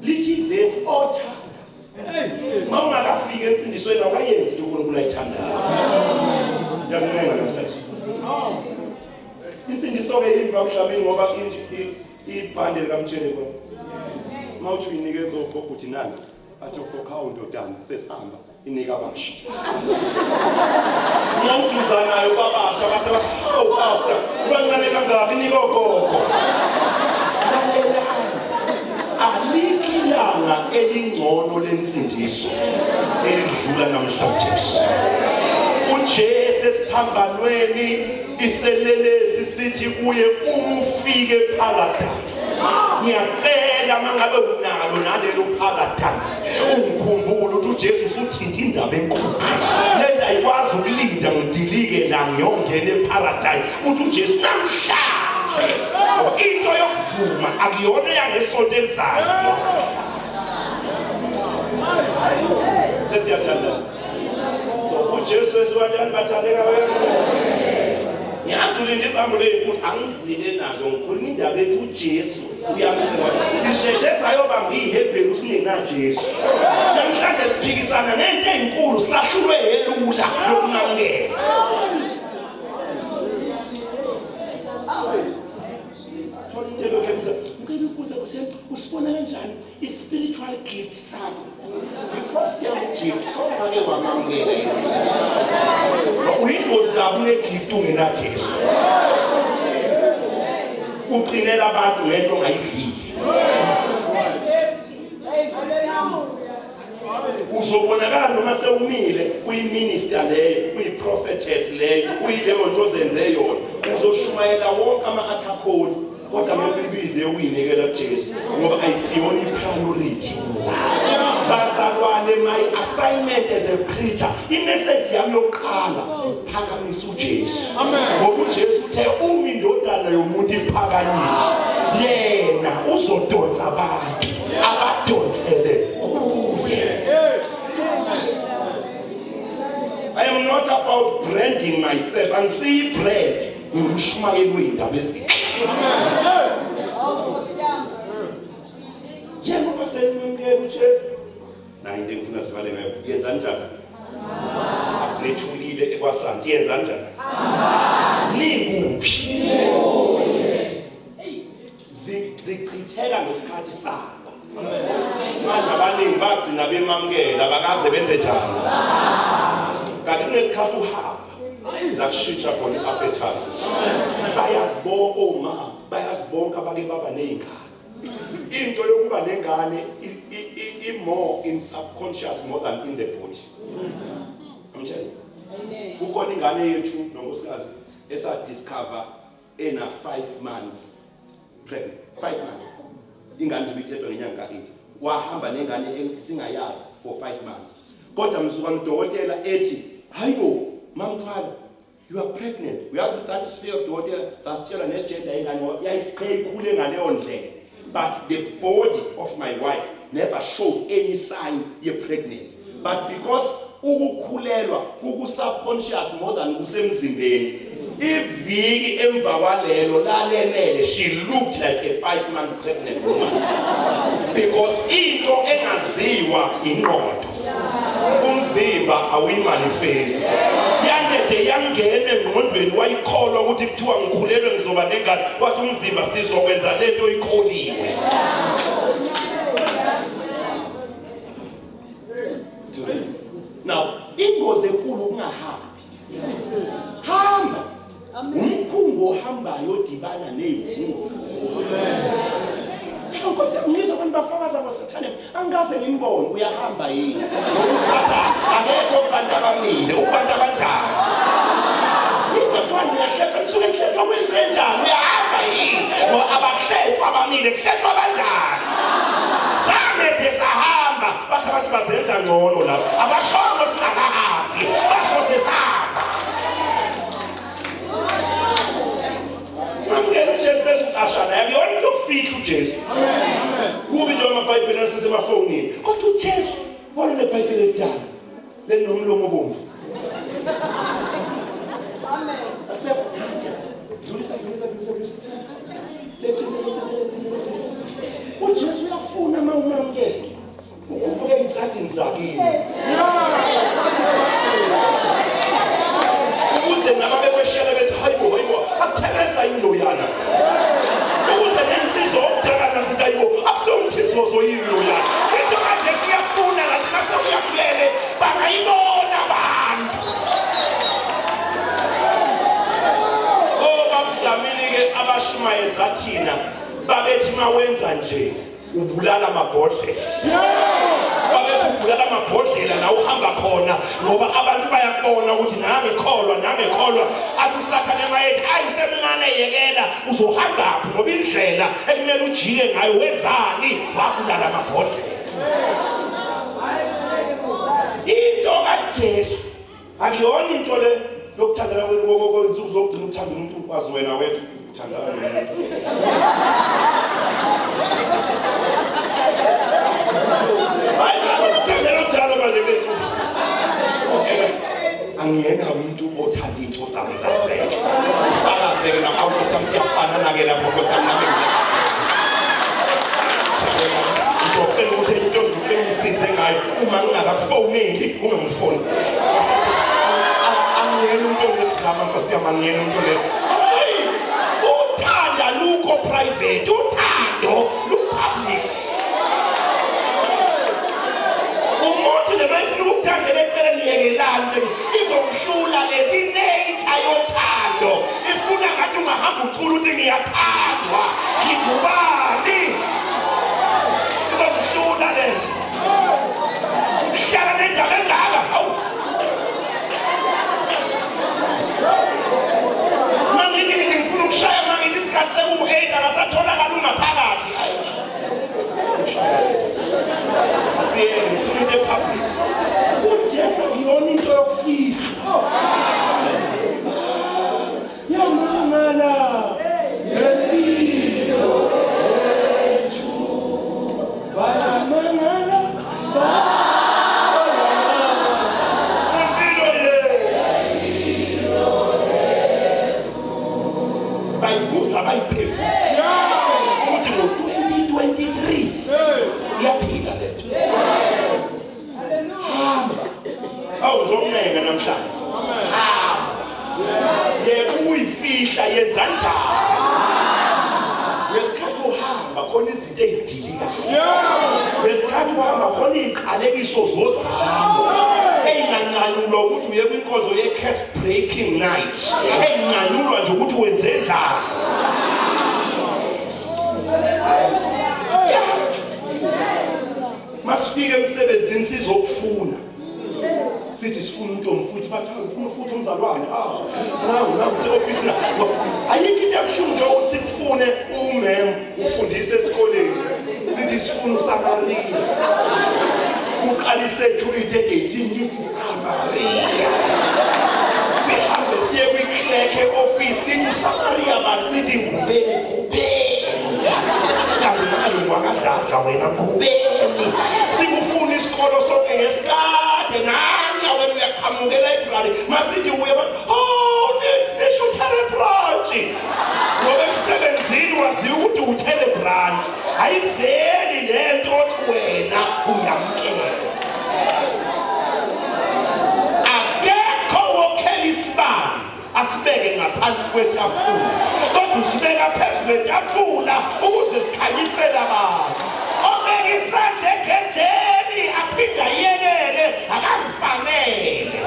Lithi ivesi otha Uma ungakafiki ensindisweni awukayenzi into uNkulunkulu ayithandayo. Ngiyakuncenga namhlanje. Insindiso-ke yini babuDlamini ngoba ibhande likamtshele kwa. Uma uthi uyinikeza ogogo uthi nansi athi ogogo hawu ndodana sesihamba inika abasha. Uma uthi uza nayo kwabasha bathi abathi hawu pastor sibancane kangaka inika ogogo. Lalelani. Alikho ilanga elingcono lensindiso elidlula namhlanje. uJesu esiphambanweni iselelesi sithi kuye uma ufike eparadise ngiyacela mangabe unalo nalelo paradise ungikhumbule ukuthi uJesu usuthinta indaba enkulu lento ayikwazi ukulinda ngidilike la ngiyongena eparadise uthi uJesu namhlanje into yokuvuma akuyona yangesonto elizayo sesiyathandaza so uJesu wenziwa njani bathandeka wena ngiyazi ulinde izambulo ezinkulu angizile nazo ngikhuluma indaba ethi uJesu uyamukela sisheshe sayobamba iHebheru singenaJesu namhlanje siphikisana ngento ezinkulu sahlulwe helula yokunamukela thola into elokhu ebuza ngicela ukubuza nkosi yami usibona kanjani i-spiritual gift sakho before siyaku-gift songake wamamukela yini uyingozi kabi une-gift ungenajesu uqinela abantu ngento ongayidlile Uzobonakala noma sewumile uyiminister leyo, uyiprofetess leyo, uyileyo nto ozenze yona. Uzoshumayela wonke ama-athakholi kodwa ngeke uyibize uyinikela kuJesu ngoba ayisiyona i-priority. Bazalwane, my assignment as a preacher, imessage yami yokuqala ukuphakamisa uJesu. Ngoba uJesu uthe uma indodana yomuntu iphakanyiswa, yena uzodonsa abantu. Abadonsele kuye. I am not about branding myself. Angisiyi brand. Ngingumshumayeli wey'ndaba ezinhle. Nayi into engifuna sivale ngayo. Yenza njani? Nethulile ekwasanti. Yenza njani? Nikuphi? Zichitheka ngesikhathi sabo. Manje abaningi bagcina bemamukela bakaze benze njani? Kanti kunesikhathi uhamba la kushintsha khona i-appetite. Bayazibonka omama, bayazibonka abake baba nezingane. Into yokuba nengane i-more in subconscious more than in the body. I'm telling you. Kukhona ingane yethu nonkosikazi esa-discover ena 5 months pregnant. 5 months. Ingane nje ibithethwa ngenyanga ka-8. Wahamba nengane singayazi for 5 months. Kodwa mzukwana udokotela ethi, hayibo, mamthwala, you are pregnant. Uyazi ukuthi sathi sifika kudokotela sasitshelwa negender yengane ngoba yayikhule ngaleyo ndlela. But the body of my wife never showed any sign ye-pregnancy. But because ukukhulelwa kuku-subconscious more than kusemzimbeni, iviki emva kwalelo lalenele, she looked like a 5-month pregnant woman. Because into engaziwa ingqondo, umzimba awuyimanifest. Yanede yangena engqondweni, wayikholwa ukuthi kuthiwa ngikhulelwe ngizoba nengane, wathi umzimba sizokwenza lento ikholiwe. Now, ingozi enkulu ukungahambi. Hamba. Umkhumbi ohambayo odibana nezivunguvungu. Nkosi yami, ngizwa abantu bafakaza ngoSathane, angikaze ngimbone uyahamba yini. Ngoba uSathane akekho kubantu abamile, ukubantu abanjani. Ngizwa kuthiwa niyahletshwa, nisuke nihletshwa kwenze njani, uyahamba yini? Ngoba abahletshwa abamile, kuhletshwa abanjani. Sanede sahamba, bathi abantu bazenza ngcono lapho. Abashongo singakahambi, basho sesihamba. Ngamukela uJesu bese ucashana, akuyona into yokufihla uJesu. Kubi nje amaBhayibheli asesemafonini. Kodwa uJesu wona neBhayibheli elidala lelinomlomo obomvu. Amen. Akusekho. Dlulisa, dlulisa, dlulisa, dlulisa. Leqisa, leqisa, leqisa, leqisa. uJesu uyafuna uma umamukele. Ukhuphuke ey'ntladini zakini. Ukuze naba bekweshela bethi hayibo hayibo akutheleza yini loyana. Ukuze nensizwa okudakana sithi hayibo akusewumthizozo yini loyana. Into kaJesu iyafuna ngathi mase uyamukele bangayibona abantu. Oh babudlamini ke abashumayeza thina babethi mawenza nje ubulala amabhodlela. Babethi ubulala amabhodlela la uhamba khona ngoba abantu bayakubona ukuthi nangikholwa nangikholwa. Athi uSathane mayethi ayi usemncane yekela uzohambaphi ngoba indlela ekumele ujike ngayo wenzani wabulala amabhodlela. Into kaJesu akuyona into le yokuthandana kwensuku zokugcina ukuthanda umuntu wazi wena wethu uthandana nomuntu. Hayi ukuthandana okudala manje bethu. Uthena angiyena umuntu othanda into zami zaseke. Ufakazeke lapha Nkosi yami siyafana ke lapho Nkosi yami nami ngizocela ukuthi enye into ngicela ungisize ngayo uma ngingakakufoneli ungangifoni. Angiyena umuntu onedrama Nkosi yami, angiyena umuntu one. Hayi, uthanda lukho private, uthando lu-public. Umuntu nje mayefuna ukukuthandela eceleni yekelani izomhlula leti nature yothando ifuna ngathi ungahamba ucula uthi ngiyathandwa ngingubani izomhlula le ukuhlala nendaba engaka hawu mangithi ngithi ngifuna ukushaya mangithi isikhathi seku-8 akasatholakala ungaphakathi ayi ukushaya le asiyeke ngifuna into epublic uJesu akuyona into yokufihla yamangala lempilo yethu. Uyayifihla yenza njani? Ngesikhathi uhamba khona izinto ezidilika. Ngesikhathi uhamba khona iziqalekiso zozalo. Eyinganqanyulwa ukuthi uye kwinkonzo ye-curse breaking night. Eyinqanyulwa nje ukuthi wenze njani. Masifike emsebenzini sizokufuna. Sithi sifuna umuntu omfuthi bathi ufuna futhi umzalwane. Ah, nawu nawu se-office na. Ayikho into ebuhlungu nje ukuthi sikufune umem ufundise esikoleni. Sithi sifuna uSamaria. Kuqala i-security egeyithini lithi Samaria. Sihambe siye kwi-clerk e-office lithi uSamaria bani sithi ngubeni ngubeni. Kanti mali ungwakadladla wena ngubeni. Sikufuna isikolo sonke ngesikade nami wena uyaqhamuka elibrary masithi uye bathi oh nisho uthere branch. Ngoba emsebenzini waziwa ukuthi uthere branch. Ayiveli lento othi wena uyamkela. Akekho wokhela isibani asibeke ngaphansi kwetafula kodwa usibeka phezu kwetafula ukuze sikhanyisele abantu. Obeka isandla egejeni aphinde ayekele akamfanele.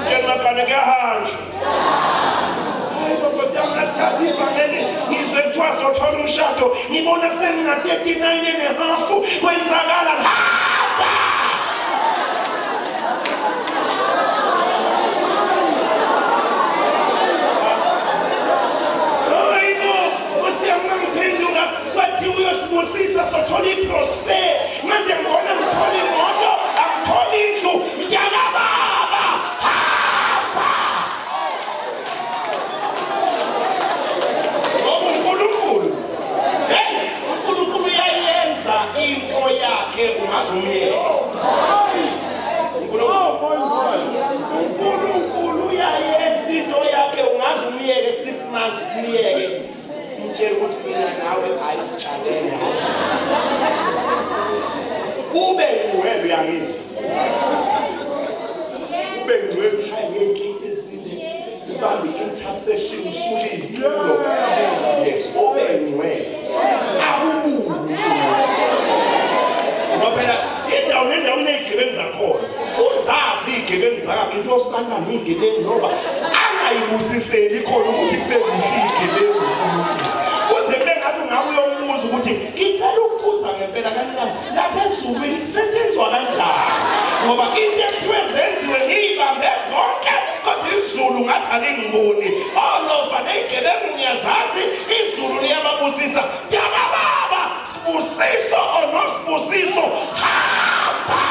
Tshela makane kuyahanjwa. Hayi bo Nkosi yami ngathatha ivangeli ngizwe kuthiwa sothola umshado ngibona sengina 39 and a half kwenzakala hamba. Hayi bo Nkosi yami ngangiphenduka kwathi uyosibusisa sothola iprosper manje ngibona ngithola imoto angitholi indlu mntakababa hamba. Ngoba uNkulunkulu hey uNkulunkulu uyayenza into yakhe ungaze umyeke. uNkulunkulu uyayenza into yakhe ungaze umyeke 6 months umyeke umtshele ukuthi mina nawe ayisitshalele ube ngcwele uyangizwa ube ngcwele ushaye ngey'nkinto ezinde ubambe i-intercession usule iy'tulo yes ube ngcwele akubuni ngoba phela indawo nendawo iney'gebengu zakhona uzazi iy'gebengu zakhe into osibanani iy'gebengu ngoba angayibusiseli khona ukuthi kube kuhle iy'gebengu kuze kube ngathi ungabe uyombuza ukuthi ngicela ukubuza ngempela kancane lapha ezulwini kusetshenzwa kanjani ngoba into ekuthiwe zenziwe ngiyibambe zonke kodwa izulu ngathi alingiboni all over ney'gebengu ngiyazazi izulu liyababusisa mntakababa sibusiso or no sibusiso hamba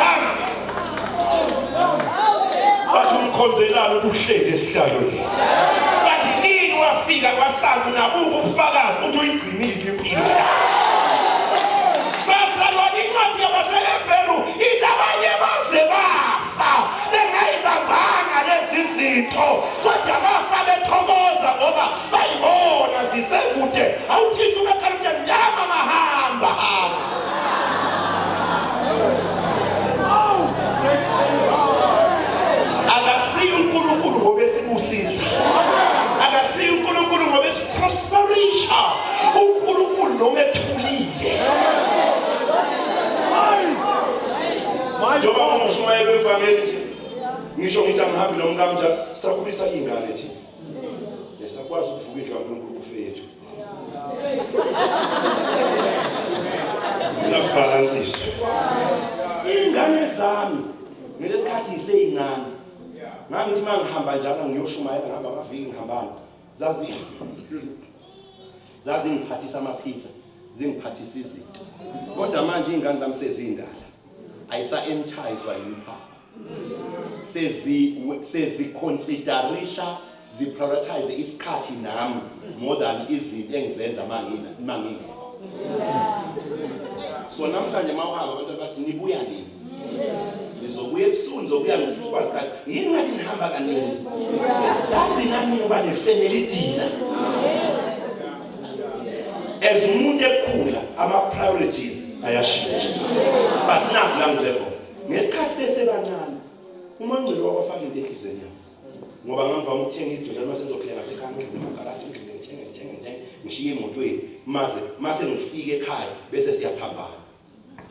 hamba bathi umkhonzelani ukuthi uhleli esihlalweni bathi nini wafika kwasantu nabuka ubufakazi ukuthi uyigcinile impilo yakhe bazalwane incwadi yabaseHebheru ithi abanye baze bafa bengayibambanga lezi zinto kodwa bafa bethokoza ngoba bayibona zisekude awuthinte ubekhala ukuthi mntama mahamba hamba akasiyi uNkulunkulu ngoba esibusisa akasiyi uNkulunkulu ngoba esiprosperisha uNkulunkulu noma ethulile njengoba ngumshumayeli wevangeli nje ngisho ngithi angihambi nomkami njalo sakhulisa iy'ngane thina Sakwazi ukuvuka indlu kaNkulunkulu kufethu. Ngakubhalansiswa. Ingane zami ngelesikhathi iseyincane. Ngangithi uma ngihamba njalo ngiyoshumayela ngihamba amaviki ngihambana. Zazi zazingiphathisa amapizza, zingiphathisa izinto. Kodwa manje izingane zami sezindala. Ayisa enticewa yimiphako. Sezi seziconsiderisha ziprioritize isikhathi nami more than izinto engizenza mangina mangingekho. So namhlanje mawuhamba abantu bathi nibuya nini? Nizobuya ebusuku nizobuya ngifuna ukwazi kahle. Yini ngathi nihamba kaningi? Sagcina nini uba nefamily dinner? As umuntu ekhula ama priorities ayashintsha. But naku la ngize khona. Ngesikhathi besebancane uMoya oNgcwele wabafaka into enhliziyweni yabo. Ngoba ngangivame ukuthenga izinto njalo mase ngizofika ngasekhaya ngidlule emagaraji ngidlule ngithenge ngithenge ngithenge ngishiye emotweni maze mase ngifike ekhaya bese siyaphambana.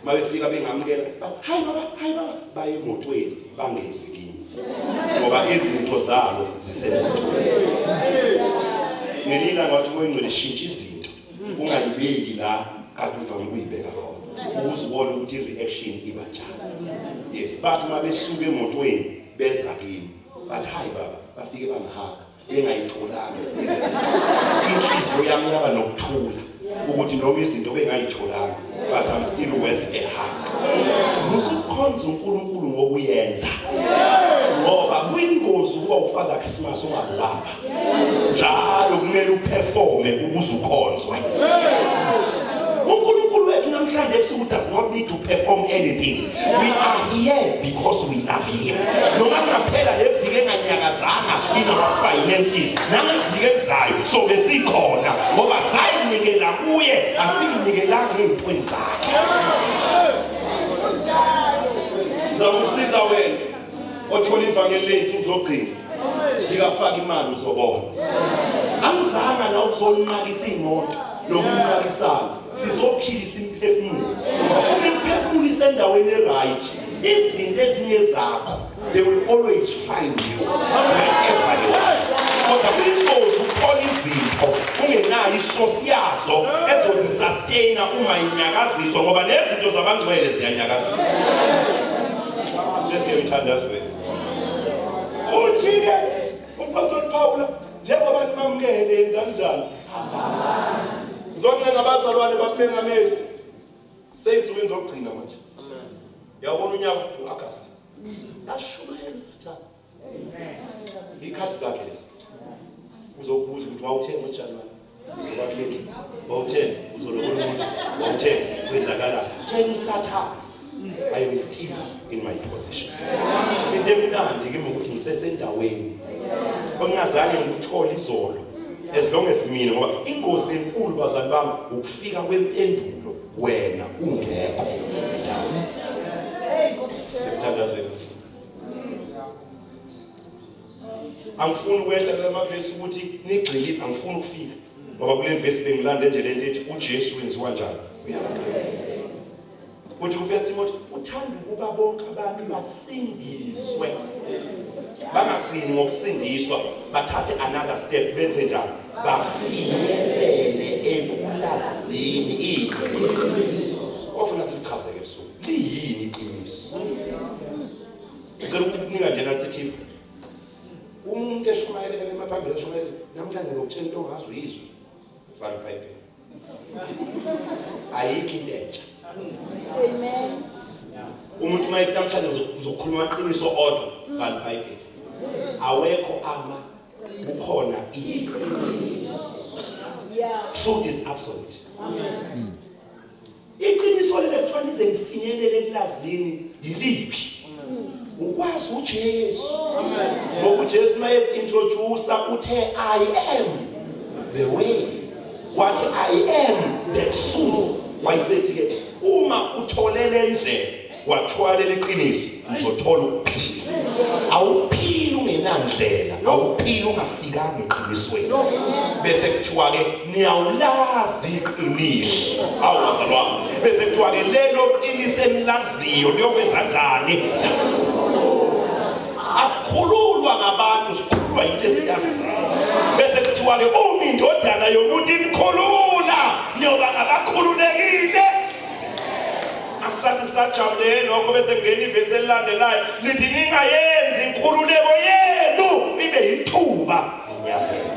Mabefika bengamukela bathi hayi baba hayi baba baye emotweni bangezi kimi ngoba izinto zabo zisemotweni. Ngelinye ilanga wathi uMoya oNgcwele shintsha izinto ungayibeki la kade uvame ukuyibeka khona ukuze ubone ukuthi i-reaction iba njani. Yes, bathi uma besuka emotweni beza kimi bathi hayi baba bafike bangihaga bengayitholanga izinto. Inhliziyo yami yaba nokuthula ukuthi noma izinto bengayitholanga but I'm still worth a hug. Musukhonza uNkulunkulu ngokuyenza ngoba kuyingozi ukuba uFather Christmas ungababa. Njalo kumele uperforme ukuze ukhonzwe. uNkulunkulu wethu namhlanje ebusuku does not need to perform anything. We are here because we love him. Noma kungaphela le viki enganyakazanga in our finances, nangeviki elizayo sobe sikhona ngoba sayinikela kuye, asiyinikelanga ey'ntweni zakhe. Ngizakusiza wena othola ivangeli lethu uzogcina likafaka imali uzobona. Angizanga la ukuzonqakisa iy'moto nokunqakisana, sizophilisa imiphefumulo ngoba uma imiphefumulo isendaweni e-right, izinto ezinye zakho they will always find you wherever you are. Kodwa kuyingozi ukuthola izinto ungenayo isosi yazo ezozisustaina uma inyakaziswa, ngoba nezinto zabangcwele ziyanyakaziswa. Sesiyemthandazweni. Uthi-ke uMpostoli Pawula, njengoba nimamukele yenzani njani? Hambani. Ngizoncenga abazalwane bakumengameli seyinsukwini zokugcina manje. Uyawubona unyaka u-Agasti. Ashumayela uSathane. Ikhathi zakhe lezi. Uzokubuza ukuthi wawutheni ngoJanuwari, uzokwakha indlu, wawutheni uzolobola umuntu, wawutheni kwenzakalani. Utshela uSathane, I am still in my position. Into emnandi kimi ukuthi ngisesendaweni okungazange ngikuthole izolo, as long as mina, ngoba ingozi enkulu bazali bami ukufika kwempendulo wena ungekho endaweni. Semthandazweni. Angifuni ukwehla kulamavesi ukuthi nigxilile, angifuni ukufika ngoba kule vesi bengilande nje lento ethi uJesu wenziwa njani. Uyamukela. Uthi kuVerse Timothy uthanda ukuba bonke abantu basindiswe, bangagcini ngokusindiswa, bathathe another step, benze njani? Bafinyelele ekulazini iqiniso. Ofuna silichazeke ebusuku, liyini iqiniso? Ngicela ukukunika nje nathi tip. Umuntu eshumayele emaphambili eshumayele namhlanje ngizokutshela into ongazi uyizwe. Vala iBhayibheli. Ayikho into entsha. Amen. Umuntu uma ethi namhlanje ngizokhuluma amaqiniso odwa, vala iBhayibheli. Awekho ama kukhona iqiniso. Yeah. Truth is absolute. Amen. Iqiniso leli kuthiwa nize nifinyelele ekulazini yiliphi? Ukwazi uJesu. Ngoba uJesu mayezi-introduce uthe I am the way. Wathi I am the truth. Wayesethi ke uma uthole le ndlela wathwala iqiniso uzothola ukuphila. Awuphili ungenandlela, awuphili ungafikanga eqinisweni. Bese kuthiwa ke niyawulazi iqiniso. Awu bazalwane, bese kuthiwa ke lelo qiniso enilaziyo liyokwenza njani? Asikhululwa ngabantu, sikhululwa into esiyaziyo. Bese kuthiwa ke uma indodana yomuntu inikhulula niyoba ngabakhululekile. Asathi sajabulele lokho bese kungena ivesi elilandelayo lithi ningayenzi inkululeko yenu ibe yithuba nyaphela.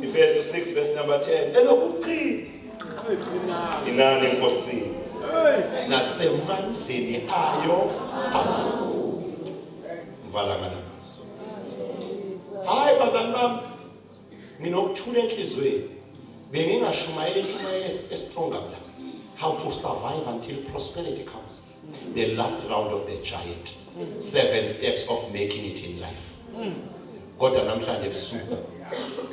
Efesu 6 verse number 10 elokugcina inani enkosini nasemandleni ayo amakhulu. Ngivala ngalamazwi. Hayi bazali bami, nginokuthula enhliziyweni. Bengingashumayela intshumayelo estronger la. How to survive until prosperity comes. The last round of the giant. 7 steps of making it in life. Kodwa namhlanje ebusuku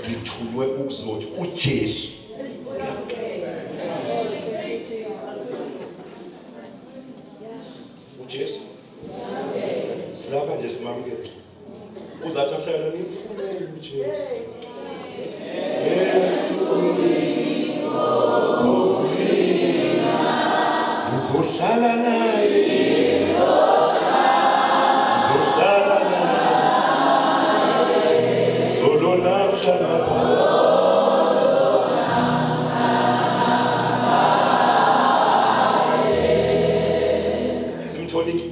Ngithunywe ukuzothi uJesu uyamkela. UJesu silapha nje simamukele. Uzathi ahlala ngimfunele uJesu. Ensukwini zokugcina ngizohlala naye. Ngizohlala naye. Solo namhla naphakade. Simtholile.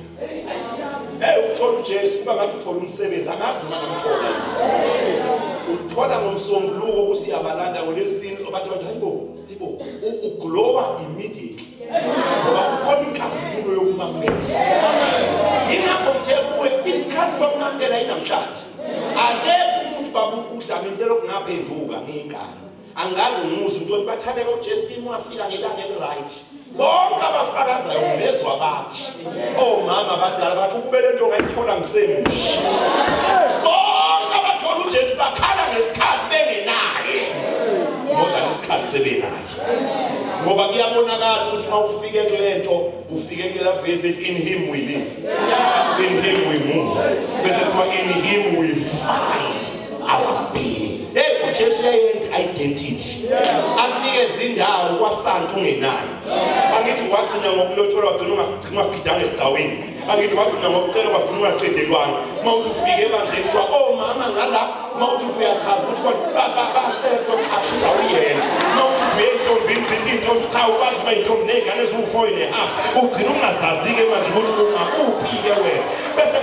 Hey ukuthola uJesu kuba ngathi uthola umsebenzi angazi noma ngamthola. Umthola ngomsombuluko kusiyabalanda ngolesine bathi abantu hayibo hayibo uglowa immediately. Ngoba kukhona inkazimulo yokumamukela. Yingakho ngithe kuwe isikhathi sokumamukela inamhlanje. Akekho umuntu baba uDlamini selokhu ngaphenduka ngiyingane. Angikaze ngimuzwe umuntu othi bathandeka uJesu kimi wafika ngelanga eli-right. Bonke abafakazayo ngibezwa bathi omama abadala bathi ukube le nto ngayithola ngisemusha. Bonke abathola uJesu bakhala ngesikhathi bengenaye. Kodwa ngesikhathi sebenaye. Ngoba kuyabonakala ukuthi uma ufike kule nto ufike kulela vesi ethi in him we live. In him we move. Bese kuthiwa in him we find our being. Hey uJesu uyayenza identity. Akunikeza indawo kwasantu ungenayo. Angithi wagcina ngokulotsholwa wagcina ungagidanga esigcawini. Angithi wagcina ngokucela wagcina ungaqedelwanga. Uma uthi ufike ebandleni kuthiwa omama oh, ngala uma uthi uthi uyachaza ukuthi bacela kuthiwa qasha indawo uyena. Uma uthi uthi uyintombini zithi intombi cha ukwazi uba yintombi ney'ngane eziwu-four and a half. Ugcina ungazazi-ke manje ukuthi ungakuphi-ke wena. Bese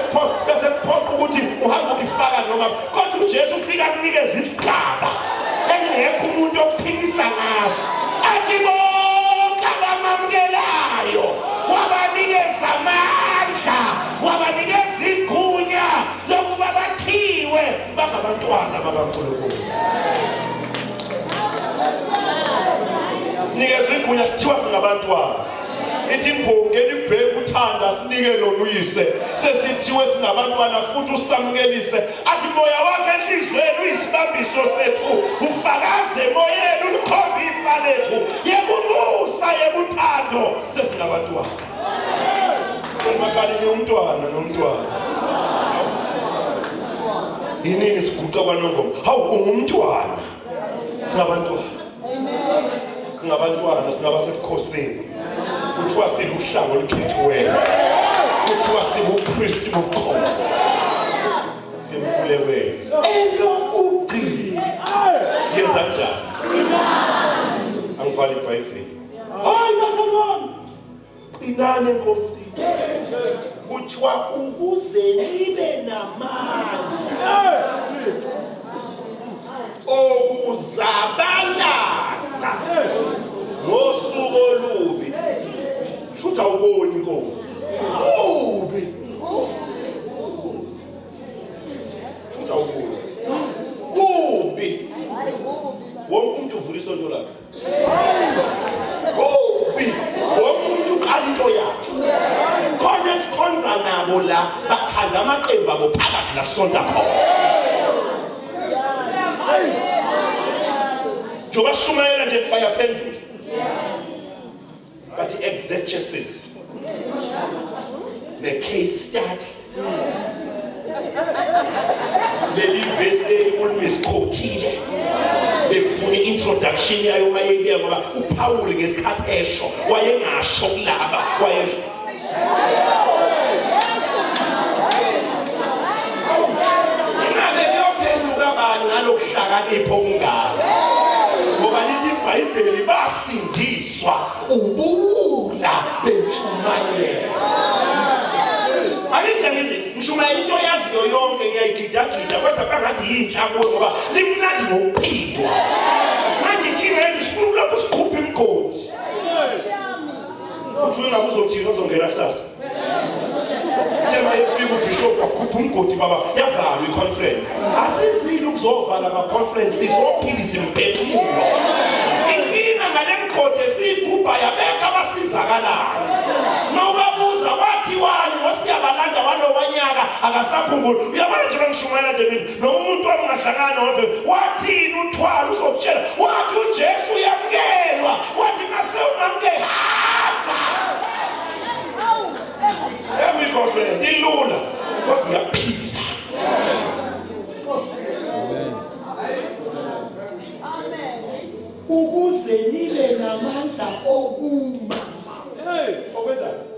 bese kuphoqa ukuthi uhambe ukifaka noma kodwa uJesu ufika akunikeza isigaba engekho umuntu okuphikisa ngaso athi bonke abamamukelayo wabanikeza amandla wabanikeza igunya lokuba bakhiwe bangabantwana bakaNkulunkulu sinikeza igunya sithiwa singabantwana ithi imbongi elibheke uthanda sinike lona uyise sesithiwe singabantwana futhi usamukelise athi moya wakhe enhlizweni uyisibambiso sethu ufakaze emoyeni ulikhombe ifa lethu yekumusa yekuthando sesingabantwana umakhalini umntwana nomntwana yinini siguqa kwanongoma hawu ungumntwana singabantwana singabantwana singabasebukhosini kuthiwa siluhlanga olukhethiweyo kuthiwa sibupristi bobukhosi simkhulekweni elokugcina yenza njani angivali ibhayibheli hayi bazalwane Qinani enkosini. Kuthiwa ukuze nibe namandla okuzabalaza ngosuku olubi. Shuthi awuboni inkosi. Kubi. Shuthi awuboni. Kubi. Wonke umuntu uvula isonto lakhe. Kubi wonke umuntu uqala into yakhe. Khona esikhonza nabo la bakhanda amaqembu abo phakathi la sonta khona. Njengoba sishumayela nje bayaphendula. Bathi exegesis. Ne case study. Leli vesi leli ulimisquotile. Bekufuna i-introduction yayo mayebuya ngoba uPaul ngesikhathi esho wayengasho kulaba waye Ingabe kuyophenduka bani ngalokuhlakanipha okungaka? Ngoba lithi iBhayibheli basindiswa ubuwula bentshumayelo. Angithi ngithi ngishumayela into oyaziyo yonke ngiyayigidagida kodwa bangathi yintsha kuwe ngoba limnandi ngokuphindwa. Manje inkinga yethu sifuna ukulokhu sikhupha imigodi. Uthi ungabe uzothini ozongena kusasa? Uthe uma efika ubishop wakhupha umgodi baba yavalwa i-conference. Asizile ukuzovala ama-conference sizophilisa imiphefumulo. Inkinga ngale migodi esiyigubhayo abekho abasizakalayo. Uma ubabuza kwathiwani ngosiyabalanda walowa nyaka Akasakhumbuli. Uyabona nje bangishumayela nje mina noma umuntu wami ungahlangana nove wathini uthwala uzokutshela wathi uJesu uyamukelwa wathi mase ungamukela hamba. Engikhohlwe ilula kodwa iyaphila. Ukuze nibe namandla okuma. Hey, okwenzani?